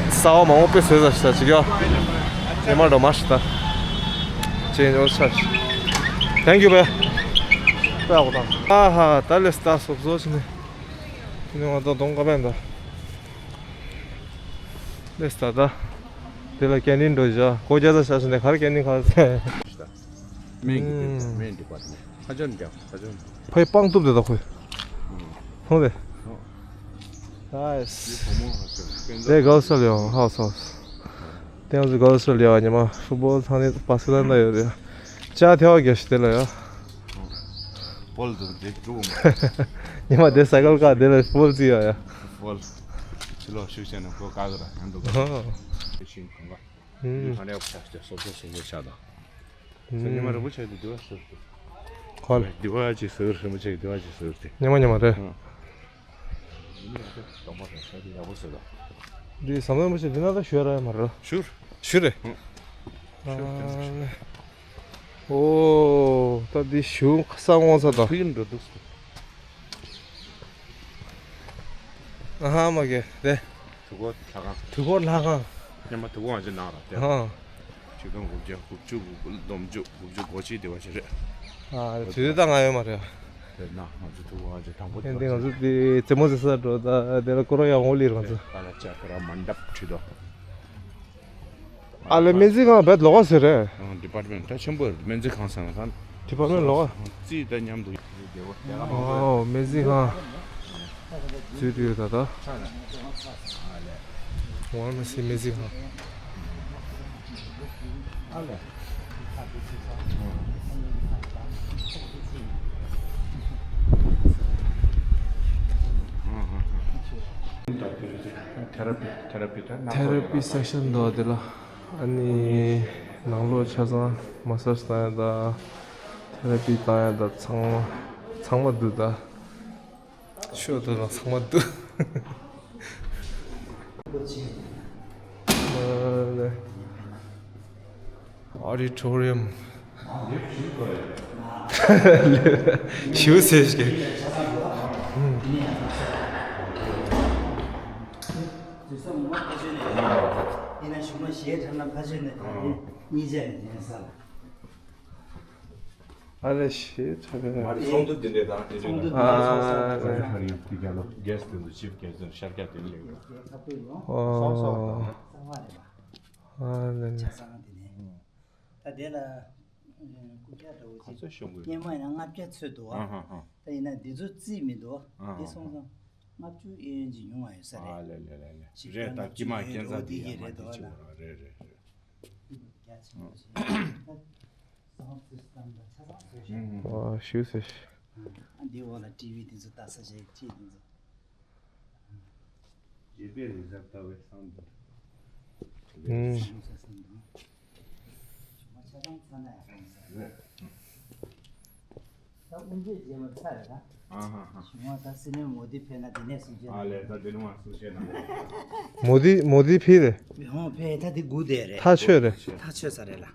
ས་བ་མང་པོ་དཔེ་བཟོས་ས་ཞིག་ད་ཅིག་ཡ། ཉི་མ་འགྲོ་མ་ཞིག་ད། ཅེན་ཇི་ཨོལ་ཆ་ཞིག Thank you babe. ཨ་ཧ་ད་ལེ་སི་ད་སོབ་སོབ་ཞིག་ནས། ཉི་མ་ད་གདོང་ཀ་པན་ད། ལེ་སི་ད་ད། དེ་ལ་ཀན་ཊིན་འགྲོ་བཞག་སྒོ་རྒྱག་ས་ཞག་ཞིག་ནས་ག་རེ་ཀན་ཊིན་ག་རེ་ཟེར། སྨན་གྱི་སྨན་ཌི་པཱར་ཊི་མེན་ཊི་ཧ་ཅང་འཇགས་ཧ་ཅང་འཇགས། ཕའི་པང་གཏུབ་དེ་དག་ཁོས། ཧོ་དེ། ཧོ། ནའིས། དེ་གའོ་སལ་ཡོང་ཧའོ་སོ། དེ་ང་ཚོ་གའོ་སལ་ཡོང་ཉི་མ་ཧྥུ་ཊི་བོལ་ཐང་ནི་པ་སི་ལ་འདའ་ཡོད་རེད། ཅ་ཐེ་བ་རྒྱ་ཤི་དེ་ལ་ཡ། ཕོལ་དུ་འདི་འགྲོ་འོང་། ཉི་མ་དེ་སའི་ཀལ་ཀ་དེ་ལ་ཕོལ་ཙི་ཡོད་ཡ། ཕོལ། ཕྱི་ལོགས་ཤུགས་ཆེ་ན་ཁོ་ཀ་གི་ར་ཡང་འདུག་ག་ཧ། ཤིང་གང་ག་ཧུམ། ཧ་ནས་ཆ་ཆ་སོ་སོ་སོ་སོ་ཆ་དང་། ཉི་མ་རིན་པོ་ཆེ་དེ་དུ་བ་ཟེར་ཏེ། ཁོལ། དུ་བ་ཅི་ཟེར་རིན་པོ་ཆེ་དུ་བ་ཅི་ཟེར་ཏེ། ཉི་མ་ཉི་མ་རེད། ཧུམ། འདི་བསམ་བློ་མ་བྱེད་འདི་ན་ད་ཞུ་ར་ཡ་མ་རེད། ཞུ། ཞུ་རེད། ཨ་ལེ། ཨོ། ད་འདི་ཞུ་ས་ངོ་ས་ད། ཕུག་འགྲོ་འདུག་ཨ་ཧ་མ་གེ་རེད། དུས་འཁོར་ལྷ་ཁང་། དུས་འཁོར་ལྷ་ཁང་། སྙེ་མ་དུས་འཁོར་ང་ཚོ་ནང་ལ་བསྡད། ཧ། ཆིག་སྟོང་དགུ་བརྒྱ་དགུ་བཅུ་དགུ་བཅུ་གོ་གཅིག་དེ་བ་ཞིག་རེད། ཨ་དུས་ཚོད་ད་ང་ཡོད་མ་རེད། དེ་ན་ང་ཚོ་དུས་འཁོར་ང་ཚོ་དང་པོ་དེ་དེ་ང་ཚོ་དེ་རྩེད་མོ་རྩེ་ས་འགྲོ་ད་དེ་ལ་ཀོ་རོ་ཡང་འོ་ལི་རང་ཚོ། ཨ་ལ་ཅ་ཀ་ར་མན་ཌབ་ཁྲི་དོ། ཨ་ལེ་སྨན་རྩིས་ཁང་བེད་ལོག་ཟེར་རེད། ཨང་། ཌི་པཱར་ཊི་མེན་ཊི་ད་ཆེན་པོ་རེད། སྨན་རྩིས་ཁང་ཟེར་ན་ད། ཌི་པཱར་ཊི་མེན་ཊི་ལོག་རྩིས་ད་མཉམ་དུ། ཨོ་སྨན་རྩིས་ཁང་། རྩིས་དུས་ད་ད། ཝ་ར་ཎ་སི་སྨན་རྩིས་ཁང་། ཐེ་ར་པི་ཐེ་ར་པི་ད་ཐེ་ར་པི་སེག་ཤན་འདུག་དེ་ལ། ཨ་ནི་ནང་ལོགས་ཆ་ཚང་མ་སཱཇ་བཏང་ཡ་ད། ཐེ་ར་པི་བཏང་ཡ་ད་ཚང་མ་ཚང་མ་འདུག་ད། ཤོག་ད་ཚང་མ་འདུག་ཨ་ལེ། Auditorium. ཞུ་ཟེར་ཞིག་ཨ་ལེ་ཞེ་དྲག་པོ། ཚོགས་འདུ་འདི་འདྲ་དང་དེ་འདྲ་དང་། ཨ་ལེ། ཨོ། ཨ་ལེ་ལེ། ད་དེ་ལ་རྐུབ་བཀྱག་འདྲ་བོ་ག་ཅིག་ཚོད་ཤོང་གི། སྔོན་མ་ཡིན་ན་ལྔ་བརྒྱ་ཚོད་འདུག་ཨ། ཨ་ཧ་ཧ། ད་ཡིན་ན་འདི་ཚོ་རྩིས་མི་འདུག་ཨ་ཧ་ཧ། འདི་སོང་ཙང་ལྔ་བཅུ་ཨེ་ཡོན་ཅིག་ཉུང་བ་ཡོད་ས་རེད། ཨ་ལེ་ལེ་ལེ་ལེ། ཞིབ་རེད། ཕྲ་ད་ལྔ་བཅུ་ཨེ་ཡོན་འདྲ་བོ་འདི་གི་རེད་འདུག་ཨ་ལ། རེད་རེད་རེད། རྒྱ་ཆེན་པོ་ཞིག་ད་སོང་ཙང་ད་ཆ་ཚང་བཟོས་ཤག་ཨ་ཞུ་ཟེར། ཨ་འདི་འོག་ལ་ཊི་ཝི་འདི་ཚོ་ལྟ་ས་བྱས་ཊི་ཝི་འདི་ཚོ། རྗེ་པད་ནི་ཟབ་ལྟ་བའི་བསམ་དོན། ཨུམ། ད་དབུ་འབྱེད་རྗེས་མ་ཚར་རེད་ད། ཨ་ཧ་ཧ། ཞུ་མ་ད་སི་ནེ་མོ་དི་ཕེབས་ན་དེ་ནས་གསུང་བཤད་གནང་། ཨ་ལས་ད་དེ་ནས་མ་གསུང་བཤད་གནང་། མོ་དི་མོ་དི་ཕེབས་རེད། ཧོ་ཕེབས་ད་དེ་དགུ་དེ་རེད། ཐག་ཆོད་རེད། ཐག་ཆོད་ས་རེད་ལ།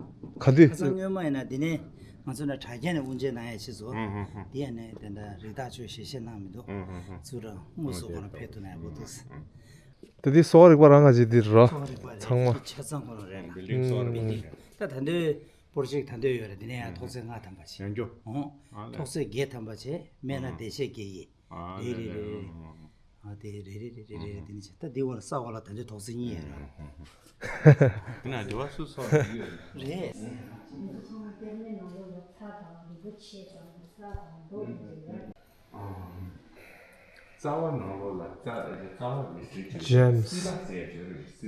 ག་དུས། ཁ་སང་སྔོན་མ་ཡིན་ན་དེ་ནས། ང་ཚོ་ན་དྲ་རྒྱ་ནས་དབུ་འབྱེད་གནང་ཡ་ཆེད་དུ། ཧུང་ཧུང་ཧུང་། དེ་ཡ་ནས་དེ་འདྲ་རིགས་ཐག་ཆོད་ཞལ་བཞེས་གནང་མི་འདུག་ཧུང་ཧུང་ཧུང་། ཚུར་རང་དངོས་སུ་ཁོ་རང་ཕེབས་ཐུབ་ན་ཡག་པོ་འདུག་ཧུང་ཧུང་ཧུང་། ད་འདི་གསོ་བ་རིག་པ་རང་ང་ཅིག་འདི་རོ། གསོ་བ་རིག་པ་རེད། ཚང་མ། ཆ་ཚང་ཁོ་རང་རེད། ཨ་ཧུང་། ཧུང་། ད་ད་འདོད་པོར་ཅིག་ད་འདོད་ཡོད་རེད། དེ་ནས་ཡང་ཐོག་ཚད་ལྔ་ཐམ་པ་བྱས། ཡང་རྒྱུ། ཧུང་། ཨ་ལས། ཐོག་ཚད་བརྒྱད་ཐམ་པ་བྱས། སྨན་ན་བདེ་གཤེགས་བརྒྱད་ཡིན། ཨ་རེ་རེ་རེ་རེ། ཨ་དེ་རེ་རེ་རེ་རེ་རེ་རེ་དེ་ནི་ཆེ་ད་འདི་བར་ས་འོག་ལ་ད་འདི་ཐོག་ཚད་གཉིས་ཡོད་རེད། ན་འདི་བ་སུ་སོགས་ཡོད་རེད། རེད། རྩ་བ་ནང་ལོགས་ལ་རྩ་རྩ་བ་མི་སྲིད་ཅིང་། Gems.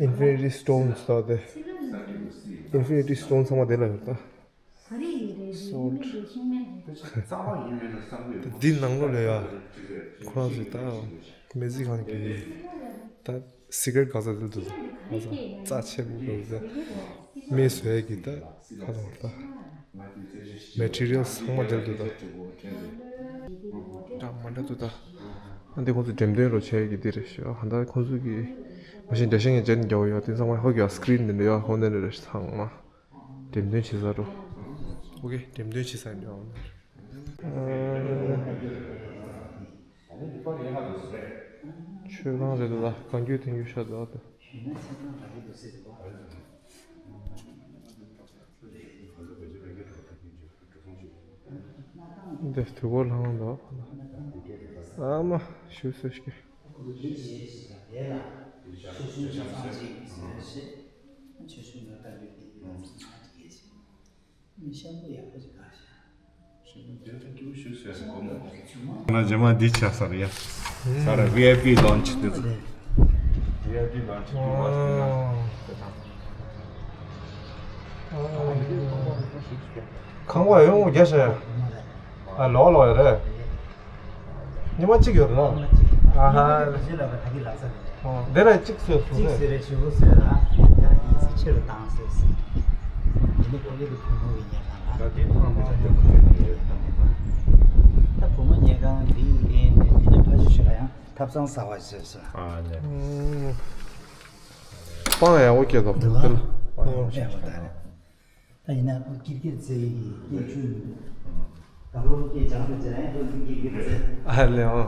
Infinity Stones ལྟ་སྟེ། Infinity Stones ཚང་མ་དེ་ལ་ཡོད་ད། Salt. འདི་ནང་ལོགས་ལ་ཡ། ཁོ་རང་ཚོས་ད་སྨན་རྩིས་ཁང་གི་ད་secret ག་ས་དེ་འདུག་ག་ས་རྩ་ཆེན་པོ་འདུག་ད། སྨན་བཟོ་ཡས་ཀྱི་ད་ཁ་ལོ་ད། materials ཚང་མ་དེ་འདུག་ད། འདྲ་མ་འདྲ་འདུག་ད། ཨ་འདི་ཁོང་ཚོས་འགྲེམས་སྟོན་རོ་བྱས་ཀྱི་འདི་རེད་ཤག་ཧ་ད་ཁོང་ཚོ་གི་མ་གཞི་འདྲ་ཤེས་ངན་ཅན་རྒྱག་ཡོད་དེ་ཚང་མ་ཧོ་གི་screen འདི་འདྲ་ཡོད་ཧོ་འདི་འདྲ་རེད་ཚང་མ། འགྲེམས་སྟོན་བྱེད་ས་འགྲོ། ཨོ་ཀེ་འགྲེམས་སྟོན་བྱེད་ས་འགྲོ། མཆོད་ཁང་རེད་འདུག་ལ་གང་རྒྱུད་ཐོན་རྒྱུ་ཤ་འདུག་ཨ། འདི་དུས་འཁོར་ལྷ་ཁང་འདུག་ཨ་མ་ཞུ་སོ་ཤི། ང་རྗེས་མ་འདི་ཆགས་ས་རེད་ཡ། ས་ར་V I P lounge འདི་ཚོ། V I P lounge འདི་མ་ཁང་པ་ཡོང་རྒྱ་ཆེ། ཨ་ལོག་ལོག་ཡོད་རེད། ཉི་མ་གཅིག་ཡོད་རེད་ན། ཉི་མ་གཅིག་ཡོད་རེད། ཨ་ཧ། ཉི་མ་གཅིག་ལ་ད་གི་ལབ་ས་རེད། ཨོ་འདི་ལ་གཅིག་བཟོས་སོང་གཅིག་ཟེར་རེད། ཞུ་བོ་བཟོས་ལ་དེ་ལ་ཡིན་ཟེར། ཕྱི་ལ་བཏང་ཟེར་ཟེར། དེ་ནི་ཁོ་གི་བུ་མོ་གི་ཉལ་ཁང་ལ། ད་བུ་མོ་ཉལ་ཁང་འདི་ཡིན་དེ་ནི་ཕ་ཆུ་ཞུ་ལ་ཡང་ཐབ་ཚང་ཟ་བ་བཟོས་ཟེར། ཨ་ལེ། སྤང་ཡག་པོ་སྐྱེས་འདུག་འདི་ལ་སྤང་ཡག་པོ་ཞིག་ད་ཡིན་ན་ཀིར་ཀིར་ཚེ་ཡི་སྐྱེས་ཆུ་ཡིན། ད་ལོ་སྐྱེས་ཅང་དུ་ཅི་རེད་ཀིར་ཀིར་ཚེ། ཨ་ལེ་ཨོ།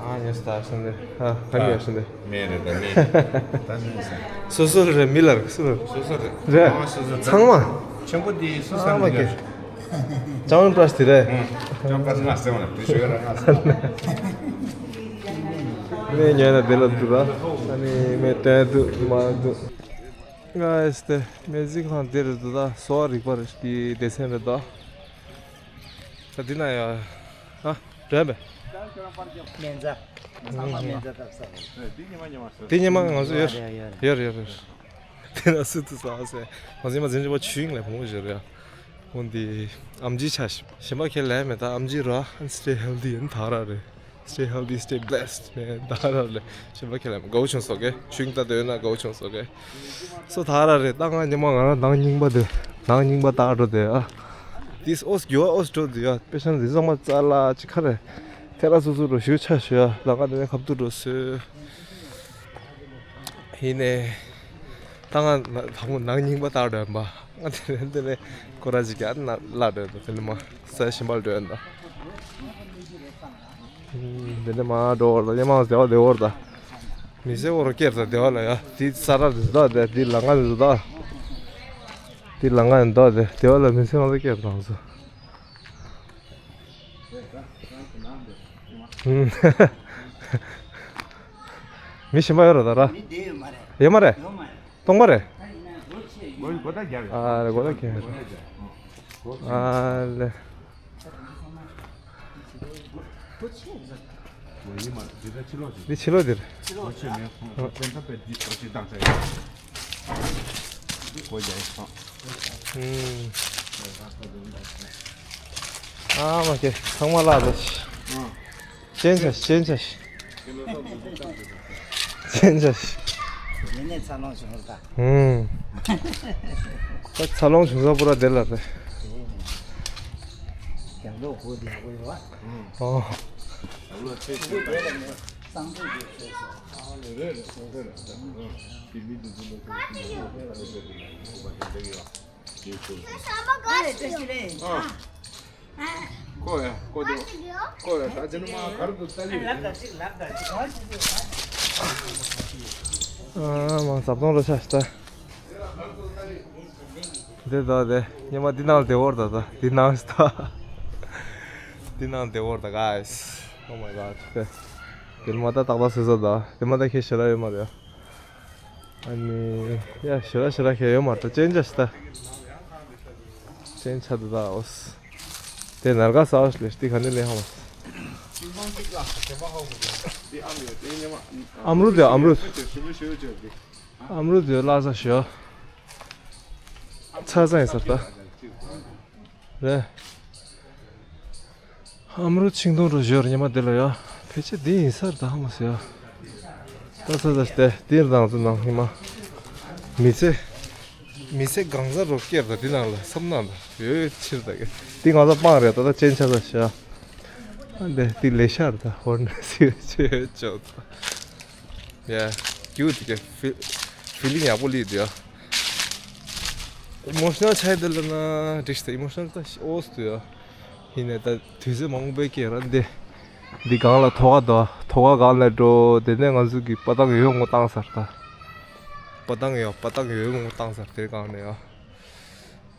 ཨ་ཉེས་ད་ཤིན་ཏེ། ཨ་ཕ་གི་ཡ་ཤིན་ཏེ། མེ་རེད་ད་མེ། ད་མེ་ཟེར། སོ་སོ་རེད། མི་ལ་རེད། སོ་སོ་རེད། སོ་སོ་རེད། རེད། ཨ་སོ་སོ་ཚང་མ། ཆེན་པོ་དེ་སུ་ཨ་ས་མ་མི་གེ་ཉོས། ཅང་པྲ་སི་དེ་རེད། ཨུ། ཅང་པྲ་སི་ང་སེ་བ་ན་དེ་ཞོ་ཡ་ར་ང་སེ་བ་ན། མེ་ཉོས་ན་དེ་ལ་འདུག་ར། ཨ་ནི་མེ་སྟོན་འདུག་མ་འདུག་ང་ཨེ་སྟེ་མེ་གཟིགས་ཁང་དེ་རེད་འདུག་ད་བཟོ་བ་རིག་པ་རེད་དེ་སྡེ་ཚན་རེད་ད། ད་འདི་ན་ཡ། ཨ་འགྲོ་ཡ་མེད། སྨན་རྩྭ། ཚང་མ་སྨན་རྩྭ་བཏབ་ས་རེད། དེ་ཉི་མ་ང་ཚོ་ཡོད་ཡོད་རེད་ཡོད་རེད། དེ་ན་སུ་དུ་ས་ཟེར། ང་ཚོ་ཉི་མ་འཛིན་གྲྭ་པ་ཆུ་ཡིན་ལས་བུ་མོ་བཞི་རེད། འོན་ཏེ་ཨམ་ཆི་ཆ་ཞིམ་པ་ཁས་ལེན་མེད་ད་ཨམ་ཆི་ར་and stay healthy and ད་ར་རེད། Stay healthy, stay blessed, man. ད་ར་ལེ་ཞིམ་པ་ཁས་ལེན་དགའ་བོ་བྱུང་སོ་གེ་ཆུང་ད་དེ་ན་དགའ་བོ་བྱུང་སོ་གེ་སོ་ད་ར་རེད། ད་ང་ཉི་མ་ང་རང་ནང་རྙིང་པ་དེ་ནང་རྙིང་པ་ད་འགྲོ་དེ་ཨ། དེས་ཨོས་རྒྱུ་ཨོས་འགྲོ་དེ་ཡ་དཔེ་ཆ་འཛིན་བཟང་མ་རྩ་ལ་ཅི་ཁ་རེད། ཐེ་ར་སོ་སོ་རུ་ཞུ་ཆ་ཞུ་ཡ་ལ་ང་དེ་ནས་ཁབ་ཏུ་འགྲོ་སོ། ཡིན་ནས། ད་ང་ན་དང་པོ་ནང་རྙིང་པ་ལྟར་འགྲོ་ཡིན་པ། ང་དེ་ནས་དེ་ནས་སྐོར་ར་ཅིག་ཀྱང་ན་བརླག་འགྲོ་ཡིན་པ་དེ་ནས་མ་ས་ཞིམ་པར་འགྲོ་ཡིན་ད། དེ་ནས་མ་འགྲོ་བར་ད་སླེ་མང་བདེ་བ་བདེ་བར་ད། མི་ཚེ་བོར་སྐྱེར་ད་བདེ་བ་ལ་ཡ་དེ་ས་ར་དེ་ད་དེ་དེ་ལ་ང་དེ་ད། དེ་ལ་ང་དེ་ད་དེ་བདེ་བ་ལ་མི་ཚེ་ང་ཚོ་སྐྱེར་དང་ཚོ། མི་ཞིམ་པ་ཡོད་རེད་ད་ར། མི་བསྡད་ཡོད་མ་རེད། ཡོད་མ་རེད། ཡོད་མ་རེད། སྟོང་པ་རེད། ད་ཡིན་ན་སྒོ་ཕྱེ་ཡོད། ཨ་རེ་སྒོ་ད་ཁྱེར། སྒོ་ཕྱེ་ཡོད། ཨ་ལེ། སྒོ་ཕྱེ་ཡོད། འདི་ཕྱི་ལོགས་འདིར། སྒོ་ཕྱེ་མེད་ཁོང་ཚོ་བཙན་ཐབས་པའི་འདི་སྒོ་ཕྱེ་བཏང་ཚར་ཡོད། འདི་སྒོ་རྒྱག་ཡོད་ཁོང་། ཨུམ། ཨ་མ་ཁྱེར་ཚང་མ་ལ་ད་ཤི། ཨ། ཅན་ཆ་ཤི་ཅན་ཆ་ཤི། ཅན་ཆ་ཤི། ཡིན་ནས་འཚར་ལོངས་བྱུང་བ་ད། ཧུམ། ད་འཚར་ལོངས་བྱུང་ས་པུ་ར་དེ་ལ་རེད། རྒྱང་ལོག་སྒོ་དེ་ཡག་པོ་ཡོད་པ། ཨོ། གཙང་པོ་དེ་བཟོས་སོང་། ཨ། ཀོ་ཡ་ཀོ་དེ་ཀོ་ཡ་ད་ཅི་ནི་མ་གར་དུ་ལྟ་ལི། ཨ་མ་ཟབ་སྟོང་རོ་ཤ་ཤ་ད། དེ་ད་དེ་ཉི་མ་འདི་ནང་དེ་བོར་ད་ད་འདི་ནང་ཤ་ད། འདི་ནང་དེ་བོར་ད་guys. Oh my god. དེ་དེ་མ་ད་ཏག་ཏག་སེ་ས་ད་དེ་མ་ད་ཁྱེད་ཞེ་ལ་ཡོད་མ་རེད། ཨ་ནི་ཡ་ཞེ་ར་ཞེ་ར་ཁྱེད་ཡོད་མ་ད་ཅན་ཅ་ཤ་ད། ཅན་ཆ་ད་ད་ཨོས། དེ་ནར་ག་ས་ཨོས་ལེ་སྟི་ཁ་ནི་ལེ་ཧ་མ། ཨམ་རུ་དེ་ཨམ་རུ། ཨམ་རུ་དེ་ལ་ས་ཞོ། ཚ་ཚ་ཡིན་ས་ད། རེད། ཨམ་རུ་ཆིང་ཐུང་རུ་ཞོར་ཉི་མ་དེ་ལ་ཡ། ཕལ་ཆེར་འདི་ཡིན་ས་རེད་ད་ཧ་མ་སི་ཡ། ད་ས་ད་སྟེ་འདི་རང་ཚོ་ནང་ཉི་མ། མི་ཚེ། མི་ཚེ་གང་ཟག་རོ་སྐྱེར་ད་འདི་ནང་ལ་བསམ་ནང་ད་ཡོད་ཕྱིར་ད་གི། འདི་ང་ཚོ་སྤང་རེད་ད་ད་ཅན་ཆ་ས་ཤ། ཨ་འདི་འདི་ལེ་ཤ་རེད་ད་ཧོར་ན་སི་ཡོད་ཆེ་ཡོད་ཅོག་ད། Yeah, cute. Feeling ཡག་པོ་ལི་དུ་ཡ། ཨི་མོ་ཤི་ནལ་ཆགས་དེ་ལ་ན་འགྲིག་ཤི་ད་ཨི་མོ་ཤི་ནལ་ད་ཨོས་དུ་ཡ། ཡིན་ནས་ད་དུས་ཚོད་མང་པོའི་སྐྱེས་ར་འདི། འདི་སྒང་ལ་ཐོག་ཁ་དོ་ཐོག་ཁ་སྒང་ལ་འགྲོ་དེ་ནས་ང་ཚོ་གི་པ་ཏང་ཡོད་ངོ་བཏང་ཚར་ད། པ་ཏང་ཡོད་པ་ཏང་ཡོད་ངོ་བཏང་ཚར་དེ་སྒང་ནས་ཡ།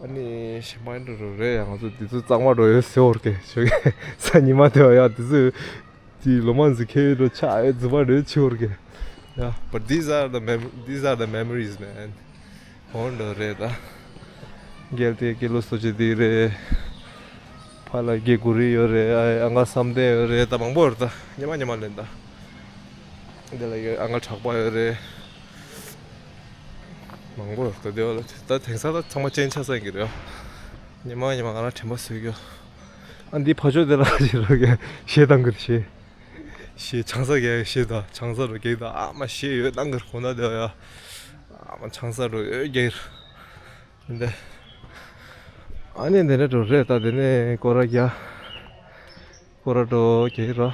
ཨ་ནི་ཤི་མ་འགྲོ་རུ་རེད་ཡ། ང་ཚོ་དེ་ཚོ་གཙང་མ་འགྲོ་ཡོད་ཟེར་བོར་གེ་ཆོ་གེ་ས་ཉི་མ་དེ་བ་ཡ་དེ་ཚོ་དེ་ལོ་མ་འཛི་ཁེ་རུ་ཆ་ཨེ་རྫུ་བ་རེད་ཆི་བོར་གེ་ཡ། But these are the mem- these are the memories, man. ཧོན་འགྲོ་རེད་ད། རྒྱལ་དེ་རྒྱལ་ལོ་སོ་ཅི་དེ་རེད། ཕ་ལ་རྒྱལ་གུ་རི་ཡོད་རེད། ཨ་ཨ་ང་བསམ་གཏན་ཡོད་རེད་ད། མང་པོ་ཡོད་རེད་ད། ཉི་མ་ཉི་མ་ལེན་ད། འདི་ལ་ཡོད་ཨ་ང་གྲགས་པ་ཡོད་རེད། མང་པོ་ཡོད་རེད་ད། དེ་བ་ལ་ད་དེང་སང་ད་ཚང་མ་ཅན་ཆ་ས་ཡིན་གྱི་རེད། ཉི་མ་ཉི་མ་ང་རང་དྲན་པ་གསོས་རྒྱུ། ཨ་འདི་ཕ་ཆོས་དེ་ལ་ཞེ་རོ་གས་ཞེ་དང་གི་ཞེ། ཞེ་ཆང་ས་གས་ཞེ་དང་ཆང་ས་རོ་གས་དང་ཨ་མ་ཞེ་ཡོད་དང་གི་གོ་ན་དེ་ཡ། ཨ་མ་ཆང་ས་རོ་ཡོད་གས། འདི། ཨ་ནི་འདི་ནས་འགྲོ་རེད་ད་འདི་ནས་སྐོར་ར་རྒྱ། སྐོར་ར་འགྲོ་གས་ར།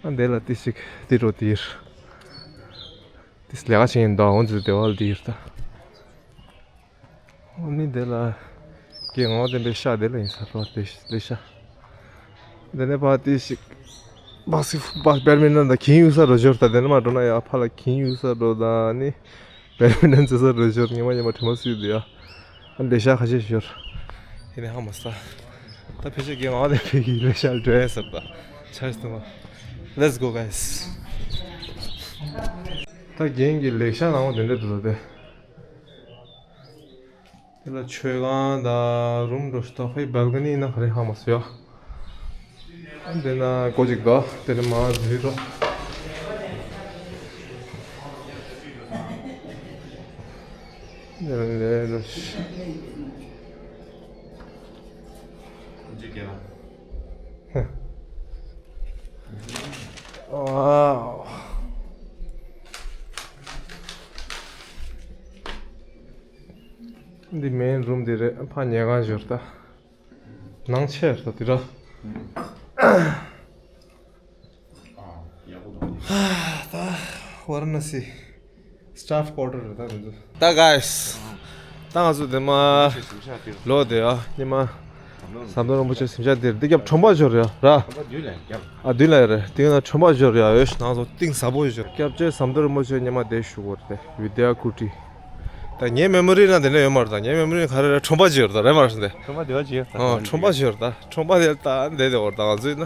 ཨ་འདི་ལ་ཏི་ཞིག་ཏི་འགྲོ་ཏིར། ཏི་ལས་ཀ་བྱེད་ཡིན་ད་འོང་ཙི་དེ་བ་ལ་ཏིར་ད། ཨ་ནི་དེ་ལ་གི་ངོ་བདེན་པའི་ཤ་དེ་ལ་ཡིན་ས་རོ་དེ་ཤ། དེ་ནས་ཕ་དེ་ཞིག་སྦག་སི་སྦག་བེར་མི་ནན་དང་གིན་ཡུ་ས་རོ་ཞོར་ད་དེ་ནས་མ་འགྲོ་ན་ཡ་ཕ་ལ་གིན་ཡུ་ས་རོ་ད་ནི་བེར་མི་ནན་ཙི་ས་རོ་ཞོར་ཉི་མ་ཉི་མ་དྲི་མ་སུས་དུ་ཡ། ཨ་ལེ་ཤ་ཁ་ཤས་ཞོར་ཡིན་ནས་ཧ་མ་ས། ད་ཕལ་ཆེར་གི་ངོ་བདེན་པའི་གི་ལེ་ཤ་འགྲོ་ཡ་ས་རོ་ད་ཆ་ཞིག་ཏུ་མ། Let's go guys. ད་རྒན་གྱི་ལེགས་ཤ་ནང་བ་དེ་འདྲ་འདུག་ལ་དེ། དེ་ལ་མཆོད་ཁང་དང་རུམ་འགྲོ་ཤི་ཏོ་ཧེ་བལ་ཀ་ནི་ན་ག་རེ་ཧ་མ་སོ་ཡ། དེ་ན་ཀོ་ཅིག་དོ་དེ་ནི་མ་འཛུལ་རོ། དེ་ལ་ལས་རོ་ཤི། Wow. འདི་མེན་རུམ་འདི་རེད། ཕ་ཉལ་ཁང་ཞོར་ད། ནང་ཆེར་ད་དེ་ར། ད་ཝ་ར་ཎ་སི་staff quarter རེད་ད་དེ་ཚོ། ད་guys ད་ང་ཚོ་དེ་མ་ལོ་དེ་ཨ་ཉི་མ་ཟམ་གདོང་རིན་པོ་ཆེ་གཟིམ་ཤག་དེར་འདི་རྒྱབ་ཁྲོམ་པ་ཞོར་རེད་ར། ཨ་མདུན་ལ་ཡོད་རེད། དེ་ན་ཁྲོམ་པ་ཞོར་ཡ་ཡོད་ནང་ཚོ་གཏིང་ཟབ་པོ་ཞོར་སྐྱབས་རྗེ་ཟམ་གདོང་རིན་པོ་ཆེ་ཉི་མ་དེ་བཞུགས་པ་རེད། བི་དེ་ཡ་ཀུ་ཊི། ད་ངའི་མེ་མོ་རི་ན་དེ་འདྲ་ཡོད་མ་རེད། ད་ངའི་མེ་མོ་རི་ན་ག་རེ་རེད། ཁྲོམ་པ་ཅིག་ཡོད་རེད། ད་རེད་མ་རེད་ཟེར་ཏེ། ཁྲོམ་པ་དེ་བ་ཅིག་ཡོད་ད། ཨོ་ཁྲོམ་པ་ཅིག་ཡོད་རེད་ད། ཁྲོམ་པ་དེ་ད་འདས་དེ་འོར་ད་ང་ཚོའི་ན་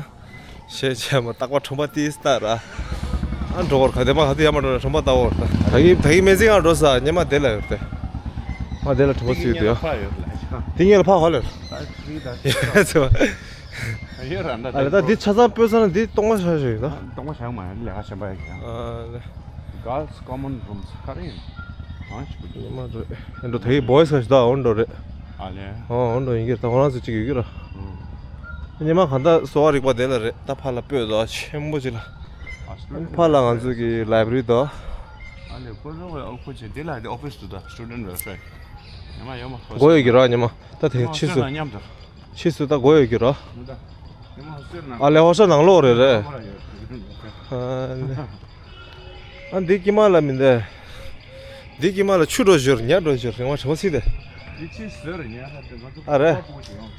ཞེས་བྱས་མ་རྟག་པ་ཁྲོམ་པ་ཏིས་ད་ར། ཨ་འགྲོ་བར་ག་དེ་མ་ག་དེ་ཡ་མ་འགྲོ་ན་ཁྲོམ་པ་ད་འོར་ད། ད་གི་ད་གི་མེ་ཟིང་ང་འགྲོ་ས་ཉི་མ་དེ་ལ་ཡོད་དེ། མ་དེ་ལ་ཁྲོམ་པ་ཅིག་ཡོད་དེ་ཡ། དེ་ངེད་ལ་ཕ་ཧོ་ལེར། ཡ་ཚོ། ཡོད་ར་འདྲ། ཨ་ལེ་ད་འདི་ཆ་ཚང་སྤོས་ས་ན་འདི་གཏོང་མ་བྱ་ཞིག་ད། གཏོང་མ་བྱ་མ་ཡང་ལས་ཀ་གཞན་པ་ཡང་བྱ། ཨ་ལེ། Girls common rooms ག་རེ་ཡིན། གང་ཞིག་གི། ཉི་མ་འགྲོ། ཨེ་འགྲོ་ད་གི་boys ག་ཞིག་ད་འོ་འགྲོ་རེད། ཨ་ལེ། ཨོ་འོ་འགྲོ་ཡིན་གྱི་རེད། ད་ཁོ་རང་ཚོ་གཅིག་ཡོད་ཀྱི་ར། ཉི་མ་གང་ལྟར་གསོ་བ་རིག་པ་དེ་ལ་རེད། ད་ཕ་ལ་སྤོས་དོ་ཆེན་པོ་ཅིག་ལ། ཕ་ལ་ང་ཚོ་གི་library དོ། ཨ་ལེ་ཁོ་ཚོ་གི་ཨོ་ཁོ་ཆེ་དེ་ལ་དེ་office དུ་ད་student welfare ཉི་མ་ཡོད་མ་ཁོ་ཚོ་གོ་ཡོད་ཀྱི་ར་ཉི་མ། ད་དེ་ཕྱིས་སུ། མཉམ་དུ། ཕྱིས་སུ་ད་དགོས་ཡོད་ཀྱི་ར། ཨ་ལེ་ཧོ་ཤ་ནང་ལོགས་རེད་རེད། ཨ་འདི་ཀྱི་མ་ལ་མི་འདས། འདི་ཀྱི་མ་ལ་ཆུ་འགྲོ་ཞོར་ཉ་འགྲོ་ཞོར་རིང་བ་བྱེད་པ་སྲིད་དེ། ཨ་རེད།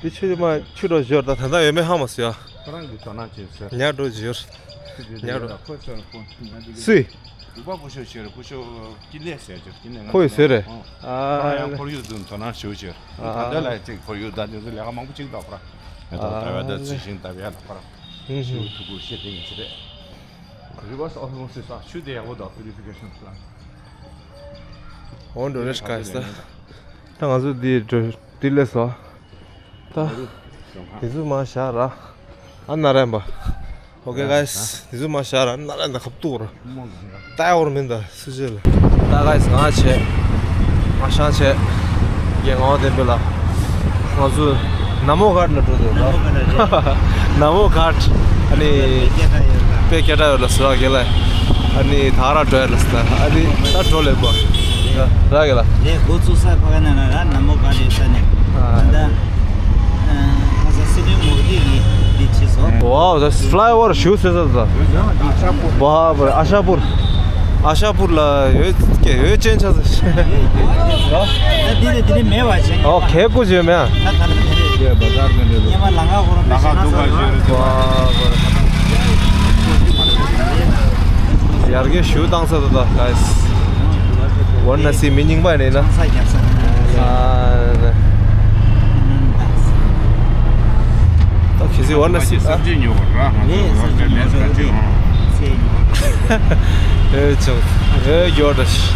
འདི་ཆུ་མ་ཆུ་འགྲོ་ཞོར་ད་ད་ད་ཡོད་མེད་ཧ་མ་སི་ཡ། ཉ་འགྲོ་ཞོར། ཉ་འགྲོ། སུས། ལུག་པ་བུ་ཤོ་ཤེར་བུ་ཤོ་ཀི་ལེ་ཟེར་ཅིག་ཀི་ལེ་ང་ཁོ་ཡི་ཟེར་རེད། ཨ་ཡང་ཁོར་ཡུག་དུ་དོ་སྣང་ཞུ་ཅིག་ཨ་ད་ལྟ་ལ་ཅིག་ཁོར་ཡུག་ད་དེ་ཚོ་ལས་ཀ་མང་པོ་ཅིག་འདུག་པ། ང་ཚོ་ད་བལ་ད་རྩི་ཤིང་ད་བལ་ལ་པར་ཞུ་ཐུག་གུ་ཤེས་དེ་ཡིན་ཅི་རེད། Reverse osmosis ཨ་ཆུ་དེ་ཡག་པོ་འདུག purification plant། འོ་འགྲོ་རེ་ཤི་ཀ་ཡི་ས། ད་ང་ཚོ་འདི་འགྲོ་འདི་ལས་སོ། ད། དེ་ཚོ་མ་བཞག་ར། ཨ་ན་རན་པ། Okay guys དེ་ཚོ་མ་བཞག་ར་ན་རན་ད་ཁབ་ཏུ་ར། ད་ཡོར་མིན་ད་སུ་ཅེ་ལ། ད་guys ང་བྱས། ང་ཤང་བྱས། རྒན་ངའོ་བསྟན་པའི་ལ། ང་ཚོ་ན་མོ་གྷ་ཊ་ལ་འགྲོ་འདུག་ར། ན་མོ་གྷ་ཊ། ཨ་ནི། དཔེ་སྐད་གྲགས་ཡོད་ལ་སུ་ར་གེ་ལ། ཨ་ནི་ད་ར་འགྲོ་ཡ་ལ་སུ་ད་ཨ་ནི་ད་འགྲོ་ལེ་པ། ར་གེ་ལ། ལས་འགོ་བཙུགས་ས་ཕ་ག་ན་ན་ར་ན་མོ་གྷ་ཊ་ཡོད་ས་ནས། ཨ་ད། ཁ་ས་སི་ནུའི་མུ་ཏིག་གི་འདི་ཕྱིས་སོ། Wow the flyover ཞུ་སེ་ས་ད། བ་བ་ཨ་ཤ་པུར། ཨ་ཤ་པུར་ལ་ཡོད་ཀྱི་ཡོད་ཅན་ཆ་ས། ད་འདི་ནས་འདི་ནས་མེད་པ་བྱས། ཨོ་ཁེ་ཀུ་ཇེ་མེ། ད་ད་ད་ད་ཉི་མ་ལང་ཀ་ཧོ་རང་ལང་ཀ་འདུག་ག་ཞུ་རེད། ཡར་རྒྱས་ཞུ་བཏང་ས་ད་ད་guys། ཝར་ན་སི་མི་རྙིང་པ་ནས་ན། ས་རྒྱབ་ས། ཨ། ད་ཁྱེད་ཚོས་ཝར་ན་སི་ཨ། སེམས་ཅན་ཉོ་བར་ར་ང་ཚོ་ཝར་ན་སི་ལེན་ས་ཅིག་ཧང་། ཨེ་ཅོ། ཨེ་གྱོར་ད་ཤི།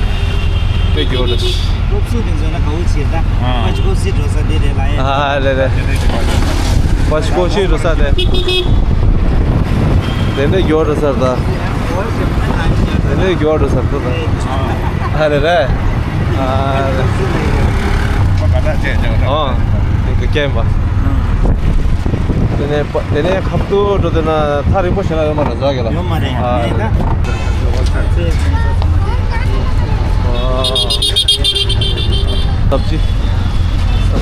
ཨེ་གྱོར་ད་ཤི། སློབ་གསོ་དེ་ཚོ་ན་ག་བོ་བྱེད་ད། ཨ་ཅི་གོ་སི་འགྲོ་ས་དེ་རེད་ལ་ཡ། ཨ་ལེ་ལེ། པ་ཤི་གོ་ཤི་འགྲོ་ས་དེ། དེ་འདྲ་གྱོར་འགྲོ་ས་ད། དེ་འདྲ་གྱོར་འགྲོ་ས་ད། ཨ་ལེ་རེད། ཨ་ལེ། ཨ་དེ་ག་ སྐྱེན་པ། དེ་ནས་པ་དེ་ནས་ཁབ་ཏུ་འགྲོ་དེ་ན་ཐག་རིང་པོ་ཞེ་ན་ཡོད་མ་རེད་ཟ་གི་ལ། ཡོད་མ་རེད། ཨ་རེད་ད། སབ་ཅི། སབ་ཅི་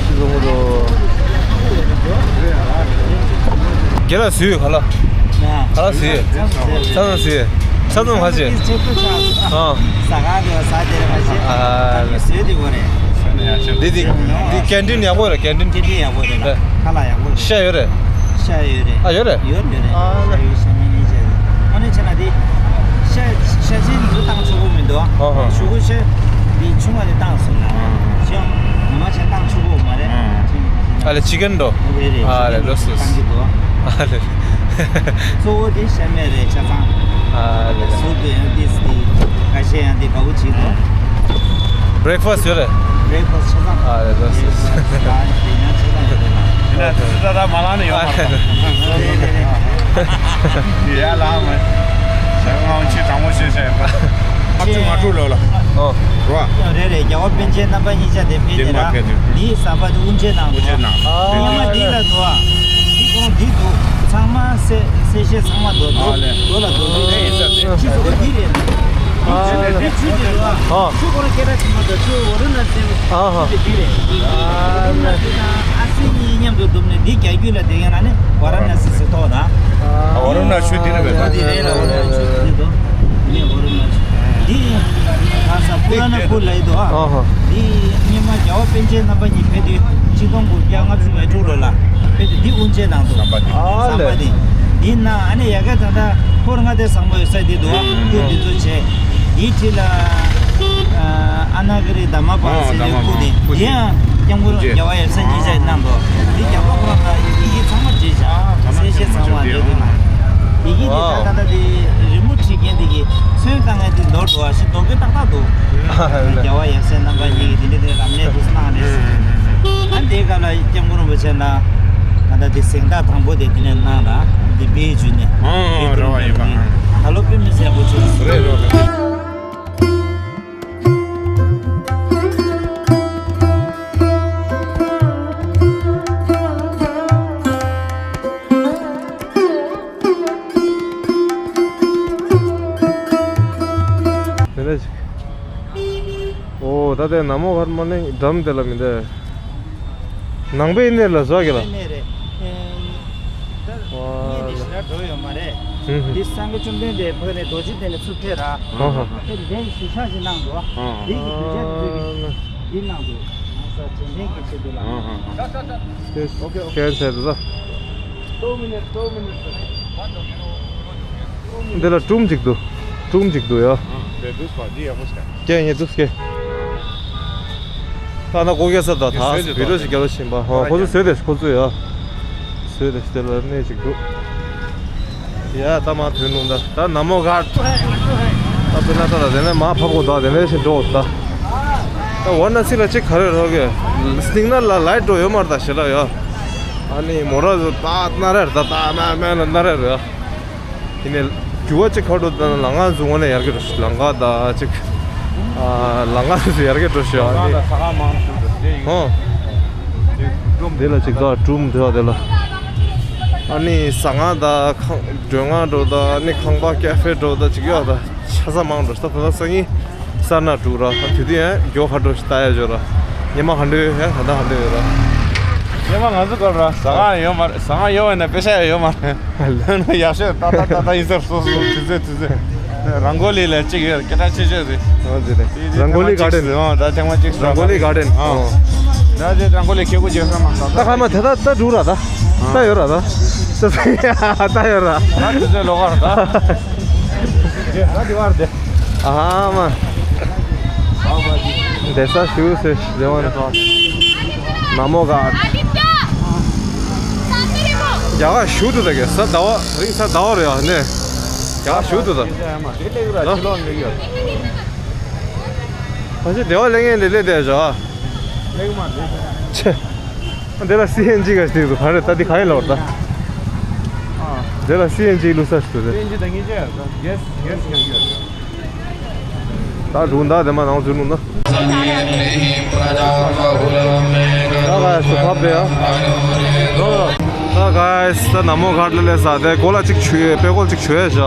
བཟོ་མོ་རོ། རྒྱ་ལ་སུས་ག་ལ། ག་ལ་སུས། ས་ན་སུས། ས་ན་ཁ་ཅེ། ཨ། ཟ་ག་དེ་བ་ཟ་དེ་རེད་མ་ཤེས། ཨ། ཨ་ནི་སུས་དེ་གོ་རེད། འདི་འདི་འདི་ཀན་ཊིན་ཡག་པོ་རེད། ཀན་ཊིན། ཀན་ཊིན་ཡག་པོ་རེད་ལ། རེད། ཁ་ལག་ཡག་པོ་རེད། ཤ་ཡོད་རེད། ཤ་ཡོད་རེད། ཨ་ཡོད་རེད། ཡོད་རེད་རེད། ཨ་ཤ་ཡོད། ཤ་མིན་ནི་ཤ་ཡོད། ཨ་ནི་ཆ་ན་དེ། ཤ་ཤ་ཆེན་འདི་བཏང་ཆོག་གི་མི་འདུག་ཨ་ཧ། ཤུ་གུ་ཤ་འདི་ཆུང་བ་དེ་བཏང་སོང་ལ། ཨ་ཤ་ངོ་མ་ཆེན་བཏང་ཆོག་གི་མ་རེད། ཨ་ལེ་ཅི་ཀན་འགྲོ། རེད་རེད། ཨ་ལེ་ལོས་ལོས། བཏང་གི་འདུག་ཨ་ལེ། གཙོ་བོ་དེ་ཤ་མེད་རེད་ཆ་ཚང་། ཨ་ལེ་ལེ། སུ་དེ་ཡང་དེ་སི་དེ་ཁ་ཤས་ཡང་དེ་དགའ་བོ་བྱེད་དོ། བྷི་རེག་ཕ་སི་ཡོད་རེད། བྷི་རེག་ཕ་སི་ཆ་ཚང་། ཨ་ལེ་ལེ། ཨ་དེ་ཡང་ཆ་ཚང་ཡོད་རེད་ལ། དེ་ན་དེ་ཚོ་ད་ད་མ་ལང་ནི་ཡོད་མ་རེད། ཨ་ལེ་ལེ། དེ་ཡ་ལ་མ་ཞག་ང་ཆེ་དྲང་མོ་ཤོད་ཤ་ཡོད་པ། ང་ཚོ་ང་ཚོ་ལོ་ལ། ཨོ། རོ། རེད་རེད། རྒྱལ་བ་པཎ་ཆེན་རྣམ་པ་གཉིས་ཆ་དེ་ཕེབས་དེ་ར། དེ་མ་ཕེབས་དེ། འདིའི་ཟམ་པ་དེ་དབུ་འབྱེད་གནང་དུས། དབུ་འབྱེད་གནང་། ཨ། སྔོན་མ་འདི་ལ་འདུག་ཨ། འདི་ཁོང་འདི་འདུག་ཚང་མ་གསལ་གསལ་བཤད་ཚང་མ་འདུག་ཨ་ལེ། འདུག་ལ་འདུག་འདི་རེད། ཁྱི་ཚོ་འདི་རེད། ཨ། འདི་ཆུ་འདི་འདུག་ཨ། ཨ། ཆུ་ཁོ་རང་སྐད་གྲགས་ཆེན་པོ་འདུག་ཆུ་ཝ་རུ་ན་སེ། ཨ་ཧ། ཆུ་འདི་རེད། ཨ་ལེ། འདི་དང་ཨ་སི་གཉིས་མཉམ་དུ་འདུག་ནས་འདི་རྒྱ་རྒྱུད་ལ་དེ་ཡང་ན་ནི་ཝ་ར་ན་སི་ཟེར་ཐོག་དང་། ཨ་ཝ་ར་ན་ཆུ་འདི་རེད་པས། འདི་རེད་ལ་ཝ་ར་ན་ཆུ་འདི་འདུག་འདི་ནས་ཝ་ར་ན་ཆུ། འདི་ག་ས་པུ་ར་ན་ཁུལ་ལ་ཡོད་དོ། ཨ་ཧ། འདི་སྔོན་མ་རྒྱལ་བ་པཎ་ཆེན་རྣམ་པ་གཉིས་ཕེབས་དུས་གཅིག་སྟོང་དགུ་བརྒྱ་ལྔ་བཅུ་ང་དྲུག་ལོ་ལ་ཕེབས་དུས་འདི་དབུ་འབྱེད་གནང་འདུག་ཟམ་པ་འདི། ཨ་ཟམ་པ་ལེ། འདི། འདི་ན་ཨ་ནི་ཡ་ག་ད་ལྟ་འཁོར་ལྔ་སྡེ་བཟང་པོ་ཡོད་ས་འདི་འདུག་ཨ། ཨ་ཁུལ་འདི་ཚོ་བྱས། འདིའི་འཁྲིས་ལ་ཨ་ཨ་ན་ག་རི་དྷརྨ་པཱ་ཟེར་བའི་ཁུལ་འདི། འདི་ཡང་སྐྱབས་མགོན་རྒྱལ་བ་ཡབ་སྲས་གཉིས་ཆ་གནང་འདུག་འདི་རྒྱ་གར་ཁོ་རང་ལ་ཡི་གེ་ཚང་མ་བྲིས་བཞག་གསལ་བཤད་ཚང་མ་འདི་འདུག་ན། ཡི་གེ་འདི་ད་ད་ལྟ་འདི་རི་མོ་བྲིས་མཁན་འདི་གི་ཚོན་བཏང་མཁན་འདི་མདོར་བསྡུ་བ་ཞིག་མདོར་བསྡུས་ཏག་ཏག་འདུག་རྒྱལ་བ་ཡབ་སྲས་རྣམ་པ་གཉིས་ཀྱིས་འདི་འདྲ་འདི་རམ་ནས་འདུག་གནང་རེད། ཨ་འདི་ག་ལ་སྐྱབས་མགོན་རིན་པོ་ཆེ་ན་ད་ལྟ་འདི་གཟེངས་རྟགས་དང་པོ་དེ་འདི་ནས་གནང་ལ་འདི་བེད་སྤྱོད་ནས། ཨ་རེད་བ། ཡིན་པ། ད་ལོ་དཔེ་མི་སྲིད་ཡག་པོ་བྱུང་། རེད་རེད། དེ་ལ་ཅིག་ཨོ་ད་ལྟའི་ན་མོ་གར་མ་ལེན་འགྲམ་དེ་ལ་མི་འདུག་ནང་པའི་གནས་ལ་བཟོ་གི་ལ། ནས་རེད། ད་ངས་ནི་ཞེ་དྲག་འགྲོ་ཡོད་མ་རེད། ཧུམ་ཧུམ། འདི་སངས་རྒྱས་བཅོམ་ལྡན་འདས་ཕ་ནས་རྡོ་རྗེ་གདན་ལ་ཚུར་ཕེབས་ར། ཧ་ཧ། ཕེབས་འདས་ཞུ་ཕྱག་ཅིག་གནང་འདུག་འདི་གི་གདུལ་བྱ་འདི་ཚོ་གི་འདི་གནང་འདུག་ང་ས་དྲན་རྟེན་གྱི་ཆེད་དུ་ལ། ཧ་ཧ་ཧ། ཨོ་ཁེ་ཨོ་ཁེ། ཁྱེད་ཚོས་དུ་ད། Two minutes, two minutes. འདི་ལ་ཀྲུམ་ཅིག་འདུག་ཀྲུམ་ཅིག་འདུག་ཡ། ཨ་འདི་འདུག་པ་འདི་ཡག་པོ་ཞིག་སྐད་ཡིན་འདུག་སྐད། ད་ན་ཀོ་གེ་ས་ད་ད་བི་ཌིའོ་ཞིག་རྒྱབ་ལ་ཕྱིན་པ། ཧོ་ཁོ་ཚོ་བཟོས་དེ་ཁོ་ཚོ་ཡ། བཟོས་དེ་དེ་ལ་གནས་ཅིག་འདུག་ཡ་ད་མ་ཐོན་ནུས་ད་ད་ན་མོ་གར། ད་དཔེར་ན་ད་ད་དེ་ནས་མ་ཕབ་གོ་ད་དེ་ནས་ཕྱིན་འགྲོ་ད། ད་ཝར་ན་སི་ལ་ཅིག་ག་རེ་རོགས་གི། སྟེང་ན་ལ་ལའི་ཊི་འགྲོ་ཡོད་མ་རེད་ད་ཞེ་ལ་ཡ། ཨ་ནི་མོ་ར་ཟོ་ད་ན་རེ་རེད་ད་ད་མ་མ་ན་ན་རེ་རེད། དེ་ནས་རྒྱུ་བ་གཅིག་ཁ་འགྲོ་དང་ལམ་ཁ་འཛུགས་ནས་ཡར་གི་འགྲོ་ཤི་ལམ་ཁ་དང་གཅིག་ཨ་ལམ་ཁ་འཛུགས་ཡར་གི་འགྲོ་ཤི་ཨ་ནི། ཧོ། དེ་ལ་གཅིག་ད་ཀྲུམ་དེ་བ་དེ་ལ། ཨ་ནི་ཟ་ཁང་དང་ཁང་མགྲོན་ཁང་འགྲོ་དང་ཨ་ནི་ཁང་པ་ཀེ་ཧྥེ་འགྲོ་དང་གཅིག་ཡོད་ད་ཆ་ས་མང་འགྲོ་ཤི་ད་ད་ད་སང་ཉིན། སར་ནག་འབྲུག་ར་དུས་དུས་ཡང་མགྱོགས་ཁ་འགྲོ་ཞིག་ལྟ་ཡ་འཇོག་ར། ཉི་མ་ག་འདྲ་ཡོད་ཡང་ད་ལྟ་ག་འདྲ་ཡོད་ར། ཉི་མ་ང་ཚོ་སྐབས་ར་ཟ་ཁང་ཡོད་མ་རེད། ཟ་ཁང་ཡོད་པ་ན་པེ་ཤ་ཡང་ཡོད་མ་རེད། ལོན་ཡག་ཤོས་ཏག་ཏག་ཏག་ཏག་ཡིན་ས་རེད། སོ་སོ་དུས་ཚོད་དུས་ཚོད། རང་གོ་ལི་ལ་གཅིག་ཡོད་རེད། སྐད་གྲགས་ཆེ་ཤོས་རེད། འོ་དེ་རེད། རང་གོ་ལི་ག་ཌེན། ཨོ་ད་ཐེངས་མ་གཅིག་རང་གོ་ལི་ག་ཌེན། ཨོ། ད་དེ་རང་གོ་ལི་ཁེ་གུ་རྒྱལ་ས་མ་ད་ད་ཁ་མ་དེ་ད་ད་འབྲུག་ར་ད། ད་ཡོད་ར་ད། ད་ཡོད་ར། ད་དུས་ཚོད་ལོག་ག་ར་ད། ད་དེ་བར་དེ། ཨ་མ། བསྡད་ས་ཞུ་ཟེར་བདེ་བ་ན། ན་མོ་གར། རྒྱ་གར་ཞུ་དུ་ད་གེ་ས་ཟླ་བ་རིང་ས་ཟླ་བ་རེད་ཨ་ནེ། རྒྱ་གར་ཞུ་དུ་ད། ཕ་ཆེ་བདེ་བ་ལེགས་ངན་ལེ་ལེ་བསྡད་བཞག་ཆེ། འདི་ལ་སི་ཨེན་ཇི་ག་ཞིག་འདུག་ག་རེ་ད་འདི་ག་ཡིན་ལོར་ད། འདི་ལ་སི་ཨེན་ཇི་བླུགས་ས་ཞིག་འདུག་ཟེར། སི་ཨེན་ཇི་ད་ངེས་ཅན་ཡོད་ད། གེ་སི་གེ་སི་ཡང་ཡོད། ད་སྒྲུང་ད་དེ་མ་ནང་ཚུད་ནུ་ན། ད་ག་ཡ་ཤུ་ཕབ་རེད་ཡ། ད་ག་ཡ་ད་ན་མོ་གྷ་ཊ་ལ་སླེབས་ས་དེ་གོ་ལ་གཅིག་ཆུ་ཡོད་པེ་ཀོལ་གཅིག་ཆུ་ཡོད་ཤག་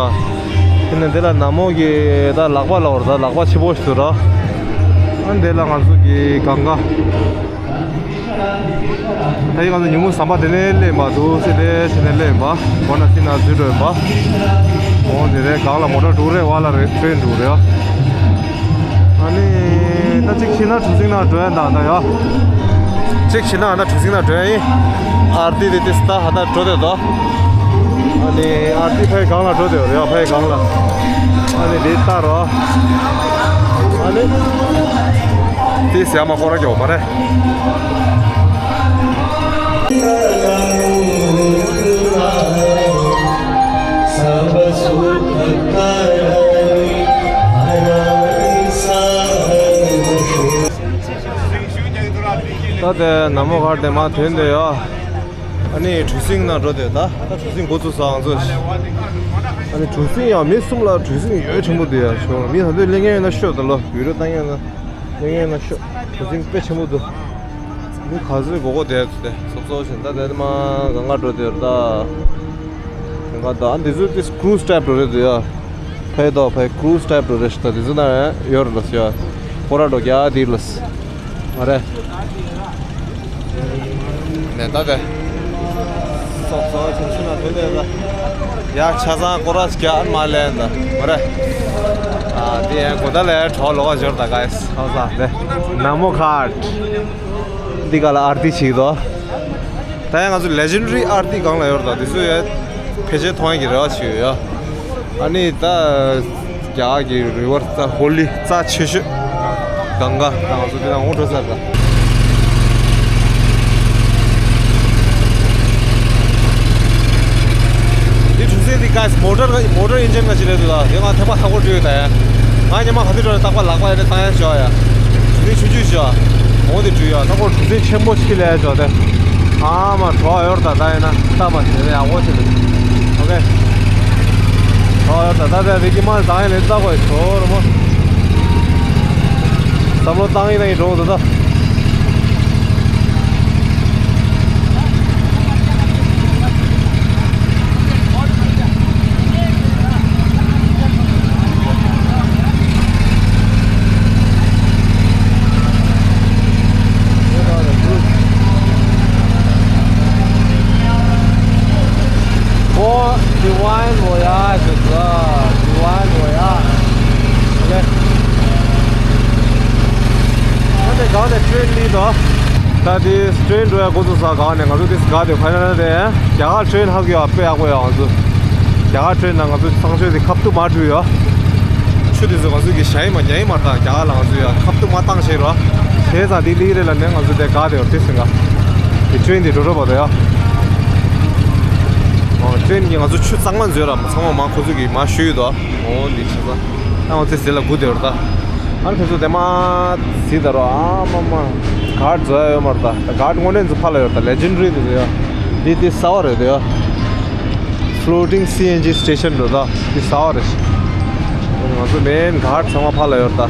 དེ་ནས་འདི་ལ་ན་མོ་གི་ད་ལག་པ་ལ་བར་ད་ལག་པ་ཆེ་པོ་ཞིག་འདུག་ར། ཨ་འདི་ལ་ང་ཚོ་གི་གངྒཱ། ད་ཡིན་ང་ཚོ་ཉིན་མོ་ཟམ་པ་དེ་ནས་སླེབས་པ་འདུག་སེ་དེ་ཕྱི་ནས་སླེབས་པ་འོ་ན་ཕྱི་ན་འཛུལ་འགྲོ་ཡིན་པ། འོ་དེ་རེད་གང་ལ་མོ་ཊ་འགྲོ་རེད་བ་ལ་རེད་ཊེན་འགྲོ་རེད་ཨ། ཨ་ནི་ད་གཅིག་ཕྱི་ན་གྲུ་གཟིངས་ནང་འགྲོ་ཡ་འདང་ད་ཡ། གཅིག་ཕྱི་ན་ཨ་ན་གྲུ་གཟིངས་ནང་འགྲོ་ཡ་ཡིན། ཨར་ཏི་དེ་དེ་སི་ད་ཧ་ད་འགྲོ་དེ་དོ། ཨ་ནི་ཨར་ཏི་ཕའི་གང་ལ་འགྲོ་དེ་རེད་ཡ་ཕའི་གང་ལ། ཨ་ནི་དེ་ལྟ་རོ། ཨ་ནི། དེ་སེ་མ་ཁོ་ར་གྱོ་མ་རེད། ད་དེ་ན་མོ་གྷ་ཊ་དེ་མ་ཐོན་དེ་ཡ། ཨ་ནི་གྲུ་གཟིངས་ནང་འགྲོ་དེ་ད་ད་གྲུ་གཟིངས་འགོ་ཚུགས་སོང་ང་ཚོ། ཨ་ནི་གྲུ་གཟིངས་ཡང་མི་གསུམ་ལ་གྲུ་གཟིངས་ཡོད་ཆེན་པོ་དེ་ཡ་ཆོ་མི་ད་དུས་ལེན་མཁན་ཡོད་ན་ཤོད་ད་ལོ་བི་རོ་བཏང་མཁན་ཡོད་ན། ལེན་ཡོད་ན་ཤོད། གྲུ་གཟིངས་དཔེ་ཆེན་པོ་འདུག་མི་ག་ཚོད་དགོས་དགོས་བསྡད་འདུག་སྟེ་སོབ་སོབ་བཞིན་ད་དེ་མ་གང་ག་འགྲོ་དེ་ཡོད་ད། གང་ག་ད་ཨ་འདི་ཚོ་དེ་ཀྲུ་ཛི་ཊའིབ་འགྲོ་རེད་འདུག་ཡ། ཕའི་དོ་ཕའི་ཀྲུ་ཛི་ཊའིབ་འགྲོ་རེད་ཤི་ད་དེ་ཚོ་ན་ཡོད་རེད་ལ་ཤི་ཡ། སྐོར་ར་འགྲོ་རྒྱ་དེ་ལ་སི། མ་རེད། ནས་ད་དེ། སོབ་སོབ་ཆུང་ཆུང་ན་དེ་དེ་ད། ཡ་ཆ་ཚང་སྐོར་ར་རྒྱ་མ་ལེན་ད་མ་རེད། ཨ་དེ་ཡང་གོ་ད་ལས་གྲོགས་ལོག་ཞོར་ད་ག་ཡ། ཨ་ས་དེ། ན་མོ་གྷ་ཊ། འདི་ག་ལ་ཨར་ཏི་བྱེད་ཀྱི་འདུག་ད་ཡང་ང་ཚོ་ལེ་ཇེན་ཌ་རི་ཨར་ཏི་གང་ལ་ཡོད་རེད་ད་དེ་ཚོ་ཡ་ཕལ་ཆེར་མཐོང་ཡ་གི་རེ་བ་བྱེད་ཡོད་ཡ། ཨ་ནི་ད་རྒྱ་གར་གྱི་རི་ཝར་ད་ཧོ་ལི་རྩ་ཆེ་ཤོས་གངྒཱ་ད་ང་ཚོ་དེ་ན་འོང་འགྲོ་ཚར་ད། འདི་གྲུ་གཟིངས་འདི་ག་མོ་ཊར་མོ་ཊར་ཨིན་ཇིན་ང་ཅི་རེད་འདུག་ད་དེ་ང་ཐེག་པ་ཐག་པོ་འགྲོ་ཡོད་ད་ཡ། ང་ཉི་མ་ག་དུས་འགྲོ་ནས་རྟག་པར་ལག་པ་ཡ་ནས་བཏང་ཡ་ཞོག་ཡ། གྲུ་གཟིངས་ཆུང་ཆུང་ཞོག་འོ་དེ་འགྲུལ་ཡ་ད་ཁོ་གྲུ་གཟིངས་ཆེན་པོ་ཞིག་ལས་ཞོག་དེ། ཨ་མ་གྲོགས་ཡོད་ད་ད་ཡིན་ན་ལྟ་མ་བྱེད་ཡག་པོ་ཞིག་རེད། ཨོ་ཁེ། གྲོགས་ཡོད་ད་ད་ད་རིག་གི་མ་བཟང་ཡ་ལས་ལྟ་དགོས་ཞོར་མོ། བསམ་བློ་བཏང་ཡིན་ན་ཡིན་གྲོགས་ད་ད། ཨོ། Divine Voyage ཟེར། Divine Voyage ལེ། ད་དེ་གང་ནས་ཊེན་ལི་དོ། ད་དེ་ཊེན་འགྲོ་ཡ་འགོ་ཚུགས་ས་གང་ནས་ང་ཚོ་དེ་ག་དེ་ཕ་ན་ན་དེ་རྒྱ་གར་ཊེན་ཧ་གི་ཡ་དཔེ་ཡག་པོ་ཡ་ང་ཚོ། རྒྱ་གར་ཊེན་ན་ང་ཚོ་ཚང་ཆོས་དེ་ཁ་ཐུག་མ་འཁྲུལ་ཡ། ཆུ་དེ་ཚོ་ང་ཚོ་གི་ཞ་ཡི་མ་ཉ་ཡི་མ་ད་རྒྱ་གར་ལ་ང་ཚོ་ཡ་ཁ་ཐུག་མ་བཏང་ཤེས་ར། དེ་ཙང་དེ་ལི་རེ་ལ་ནས་ང་ཚོ་དེ་ག་དེ་བར་དེ་སེང་ག་དེ་ཊེན་དེ་འགྲོ་འགྲོ་བ་དོ་ཡ། ཨོ་ཊེན་གི་ང་ཚོ་ཆུ་གཙང་མ་འཛོལ་ར་མ་ཚང་མ་མ་ཁོ་ཚོ་གི་མ་ཤོད་ཡོད་དོ། ཨོ་འདི་ཆ་ཚང་། ད་ང་ཚོ་ཟེར་ལ་སྒུག་བསྡད་ཡོད་རེད་ད། ཨ་ནི་དེ་ཚོ་དེ་མ་ཟིག་ད་རོ་ཨ་མ་མ། གྷ་ཊ་བཟོ་ཡ་ཡོད་མ་རེད་ད། གྷ་ཊ་དངོས་གནས་ཚོ་ཕ་ལ་ཡོད་རེད་ད། ལེ་ཇེན་ཌ་རི་དེ་ཚོ་ཡོད། འདི་དེ་གསར་པ་རེད་དེ་ཡོད། Floating C N G station རེད་ད། འདི་གསར་པ་རེད། ང་ཚོ་མེན་གྷ་ཊ་ཚང་མ་ཕ་ལ་ཡོད་རེད་ད།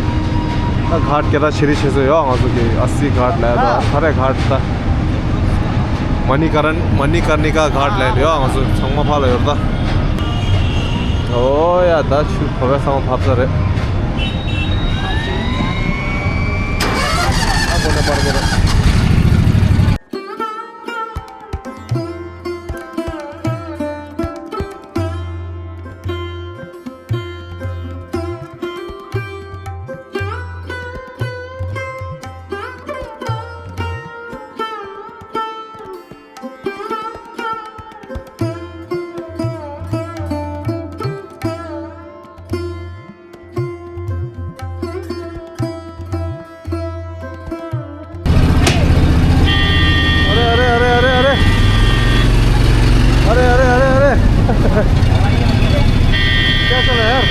ད་གྷ་ཊ་སྐད་གྲགས་ཆེ་རི་ཆེ་ཚོ་ཡོད་ང་ཚོ་གི་ཨ་སི་གྷ་ཊ་ལ་ཡོད་ད། ཐ་རེ་གྷ་ཊ་ད། མ་ནི་ཀ་རན་མ་ནི་ཀར་ནི་ཀ་གྷ་ཊ་ལ་ཡོད་ང་ཚོ་ཚང་མ་ཕ་ལ་ཡོད་རེད་ད། ཨོ་ཡ་ད་ཆུ་བབས་ཡ་ཚང་མ་བབས་ཚར་རེད། ཨ་ཁོ་ན་པར་གོ་ར། अरे, अरे, अरे, अरे, अरे। अरे, अरे, अरे, अरे। क्या चल रहा है यार?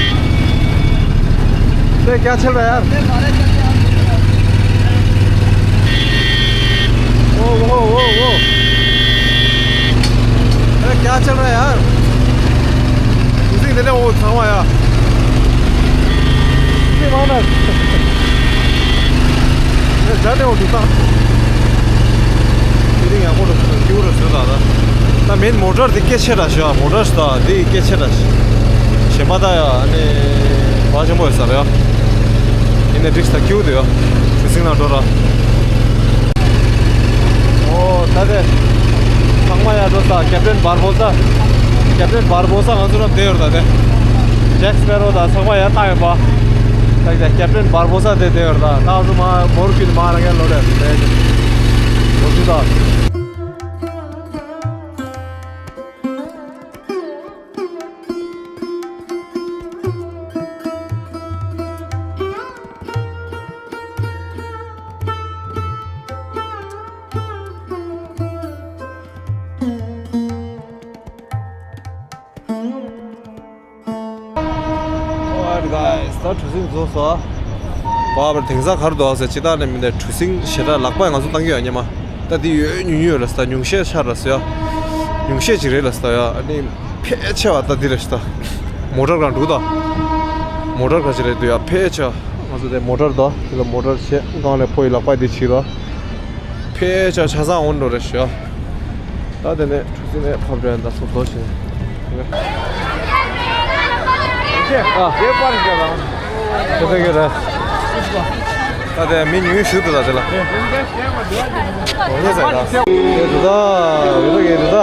अरे, क्या चल रहा है यार? ओ, ओ, ओ, ओ। अरे, क्या चल रहा है यार? उसी दिन वो था यार। उसी मानस। ཇ་ནེ་འོ་འདུག་ད། ཁྱེད་རིང་ཡག་པོ་རུ་སོང་། སྐྱིད་པོ་རུ་སོང་ད་ད། ད་མིན་མོ་ཊར་དེ་སྐད་ཆེ་ར་ཤོ། མོ་ཊར་ད་དེ་སྐད་ཆེ་ར་ཤོ། གཞན་པ་ད་ཡ་ནི་བ་ཆེན་པོ་ཡོད་ས་རེད་ཡ། ཡིན་ནའི་འགྲིག་ས། སྐྱིད་པོ་འདུག་ཡ། ཆུ་སྲིན་ནང་འགྲོ་ར། ཨོ་ད་དེ། ཚང་མ་ཡར་འགྲོ་ས། ཀེབ་ཊན་བར་བོ་ས། ཀེབ་ཊན་བར་བོ་ས་ང་ཚོ་རབ་བསྡད་ཡོད་ར་ད་དེ། ཇེག་སྤེ་རོ་དང་ཚང་མ་ཡར་བཏང་ཡོད་པ། ད་ཀེབ་ཊན་བར་བོ་ས་དེ་བསྡད་ཡོད་ར་ད། ད་ང་ཚོ་མ་མོར་ཁུལ་མ་རང་གའི་ལོ་ལེ་རེད། ལོ་ཚུལ་དང་། Alright guys, ད་གྲུ་གཟིངས་རྫོགས་སོང་། བ་བར་དེང་སང་ག་རེ་འདུག་ཟེར། ཅི་ད་ནས་མི་འདུག་གྲུ་གཟིངས་ཞེ་དྲག་ལག་པས་ང་ཚོ་བཏང་གི་ཡོད་སྙམ་མ། ད་འདི་ཡོད་ཉུང་ཉུང་ཡོད་ལ་ས། ད་ཉུང་ཤས་ཆགས་ར་ས་ཡ། ཉུང་ཤས་ཅིག་རེད་ལ་ས་ཡ། ཨ་ནི་ཕལ་ཆེ་བ་ད་འདི་རེད་ས། ད་མོ་ཊར་གང་འདུག་ད། མོ་ཊར་ག་ཅིག་རེད་འདུག་ཡ། ཕལ་ཆེ་བ་ང་ཚོ་དེ་མོ་ཊར་ད། དེ་ལ་མོ་ཊར་བྱས་སྒང་ལ་ཕོ་ཡི་ལག་པ་འདི་བྱས་ད། ཕལ་ཆེར་ཆ་ཚང་འོང་འགྲོ་རེད་ཤག་ད་དེ་ནས་གྲུ་གཟིངས་ནས་ཕབ་འགྲོ་ཡ། ད་སོ་དོ་ཞིག་ཨ། དེ་པར་རྒྱབ་ལ། དེ་དེ་གི་རེད། ད་དེ་མི་ཉུང་ཉུང་ཞིག་འདུག་ད་དེ་ལ། འོ་ཉེ་ཟེར་ད། དེ་འདུག་ད། འོ་དེ་གི་འདུག་ད། ད་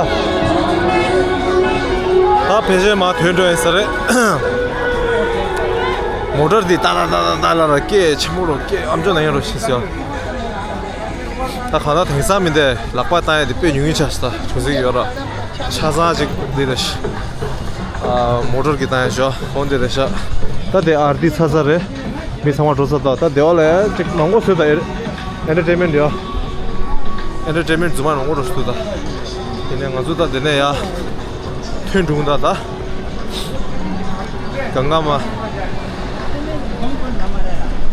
ཕལ་ཆེར་མར་ཐོན་འགྲོ་ཡིན་ས་རེད། མོ་ཊར་འདི་ཏག་ཏག་ཏག་ཏག་ཏག་ལ་ར་སྐད་ཆེན་པོ་རུ། སྐད་ཨམ་ཅོག་ནང་ཡང་རུ་ཤི་སོང་། ད་གང་ལྟར་དེང་སང་མི་འདི་ལག་པ་བཏང་ཡ་དེ་དཔེ་ཉུང་ཉུང་ཆགས་སོང་། ད་གྲུ་གཟིངས་ཡོད་ར། ཆ་ཚང་ཅིག་འདི་རེད་ཤག་ཨ། མོ་ཊར་གྱིས་བཏང་ཡ་ཞོ་འོ་འདི་རེད་ཤག་ད་དེ་ཨར་འདི་ཚ་ཚ་རེད། མི་ཚང་མ་འགྲོ་ཚར་ད། ད་དེ་བ་ལ་ཡ་ཅིག་མང་པོ་བཟོས་ད། ཨེ་ཨེན་ཊར་ཊེན་མེན་ཊ་ཡ། ཨེན་ཊར་ཊེན་མེན་ཊ་རྫུན་མ་མང་པོ་འགྲོ་སོང་ད། དེ་ནས་ང་ཚོ་ད་དེ་ནས་ཡ་ཐོན་འགྲོ་ད་ད། གངས་མ།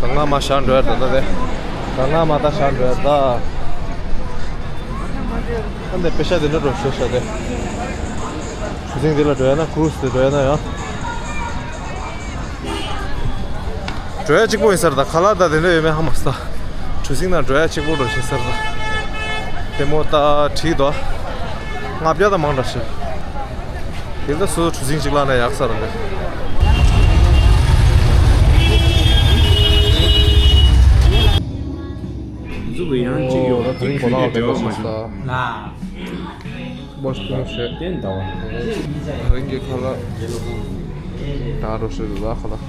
གངས་མ་བཞག་འགྲོ་ཡ་ད་ད་དེ། གངས་མ་ད་བཞག་འགྲོ་ཡ་ད། ཨ་འདི་པེ་ཤ་དེ་འདྲ་འགྲོ་ཤོད་ཤ་དེ། གྲུ་གཟིངས་དེ་ལ་འགྲོ་ཡ་ན། ཀུ་རུ་སི་དེ་འགྲོ་ཡ་ན་ཡ། འགྲོ་ཡ་གཅིག་པོ་ཡིན་ས་རེད་ད། ཁ་ལག་ད་དེ་འདྲ་ཡོད་མེད་ཧ་མ་སོང་ད། གྲུ་གཟིངས་ནང་འགྲོ་ཡ་གཅིག་པོ་འགྲོ་ཤེས་ས་རེད་ད། དེ་མོ་ད་བྲིས་འདུག་ལྔ་བརྒྱ་ད་མང་དྲགས་ཤག་དེ་ལྟ་སོ་སོ་གྲུ་གཟིངས་གཅིག་བླངས་ན་ཡག་ས་རེད་པས། འཛུགས་པའི་ཡང་གཅིག་ཡོད་པ་དེ་ཁྱོད་ཀྱི་འབྲེལ་བ་མ་བྱུང་། སྦོ་སྐྱོང་བྱེད། རང་གི་ཁ་ལག་ད་རུ་ཤི་ལ་ཁ་ལག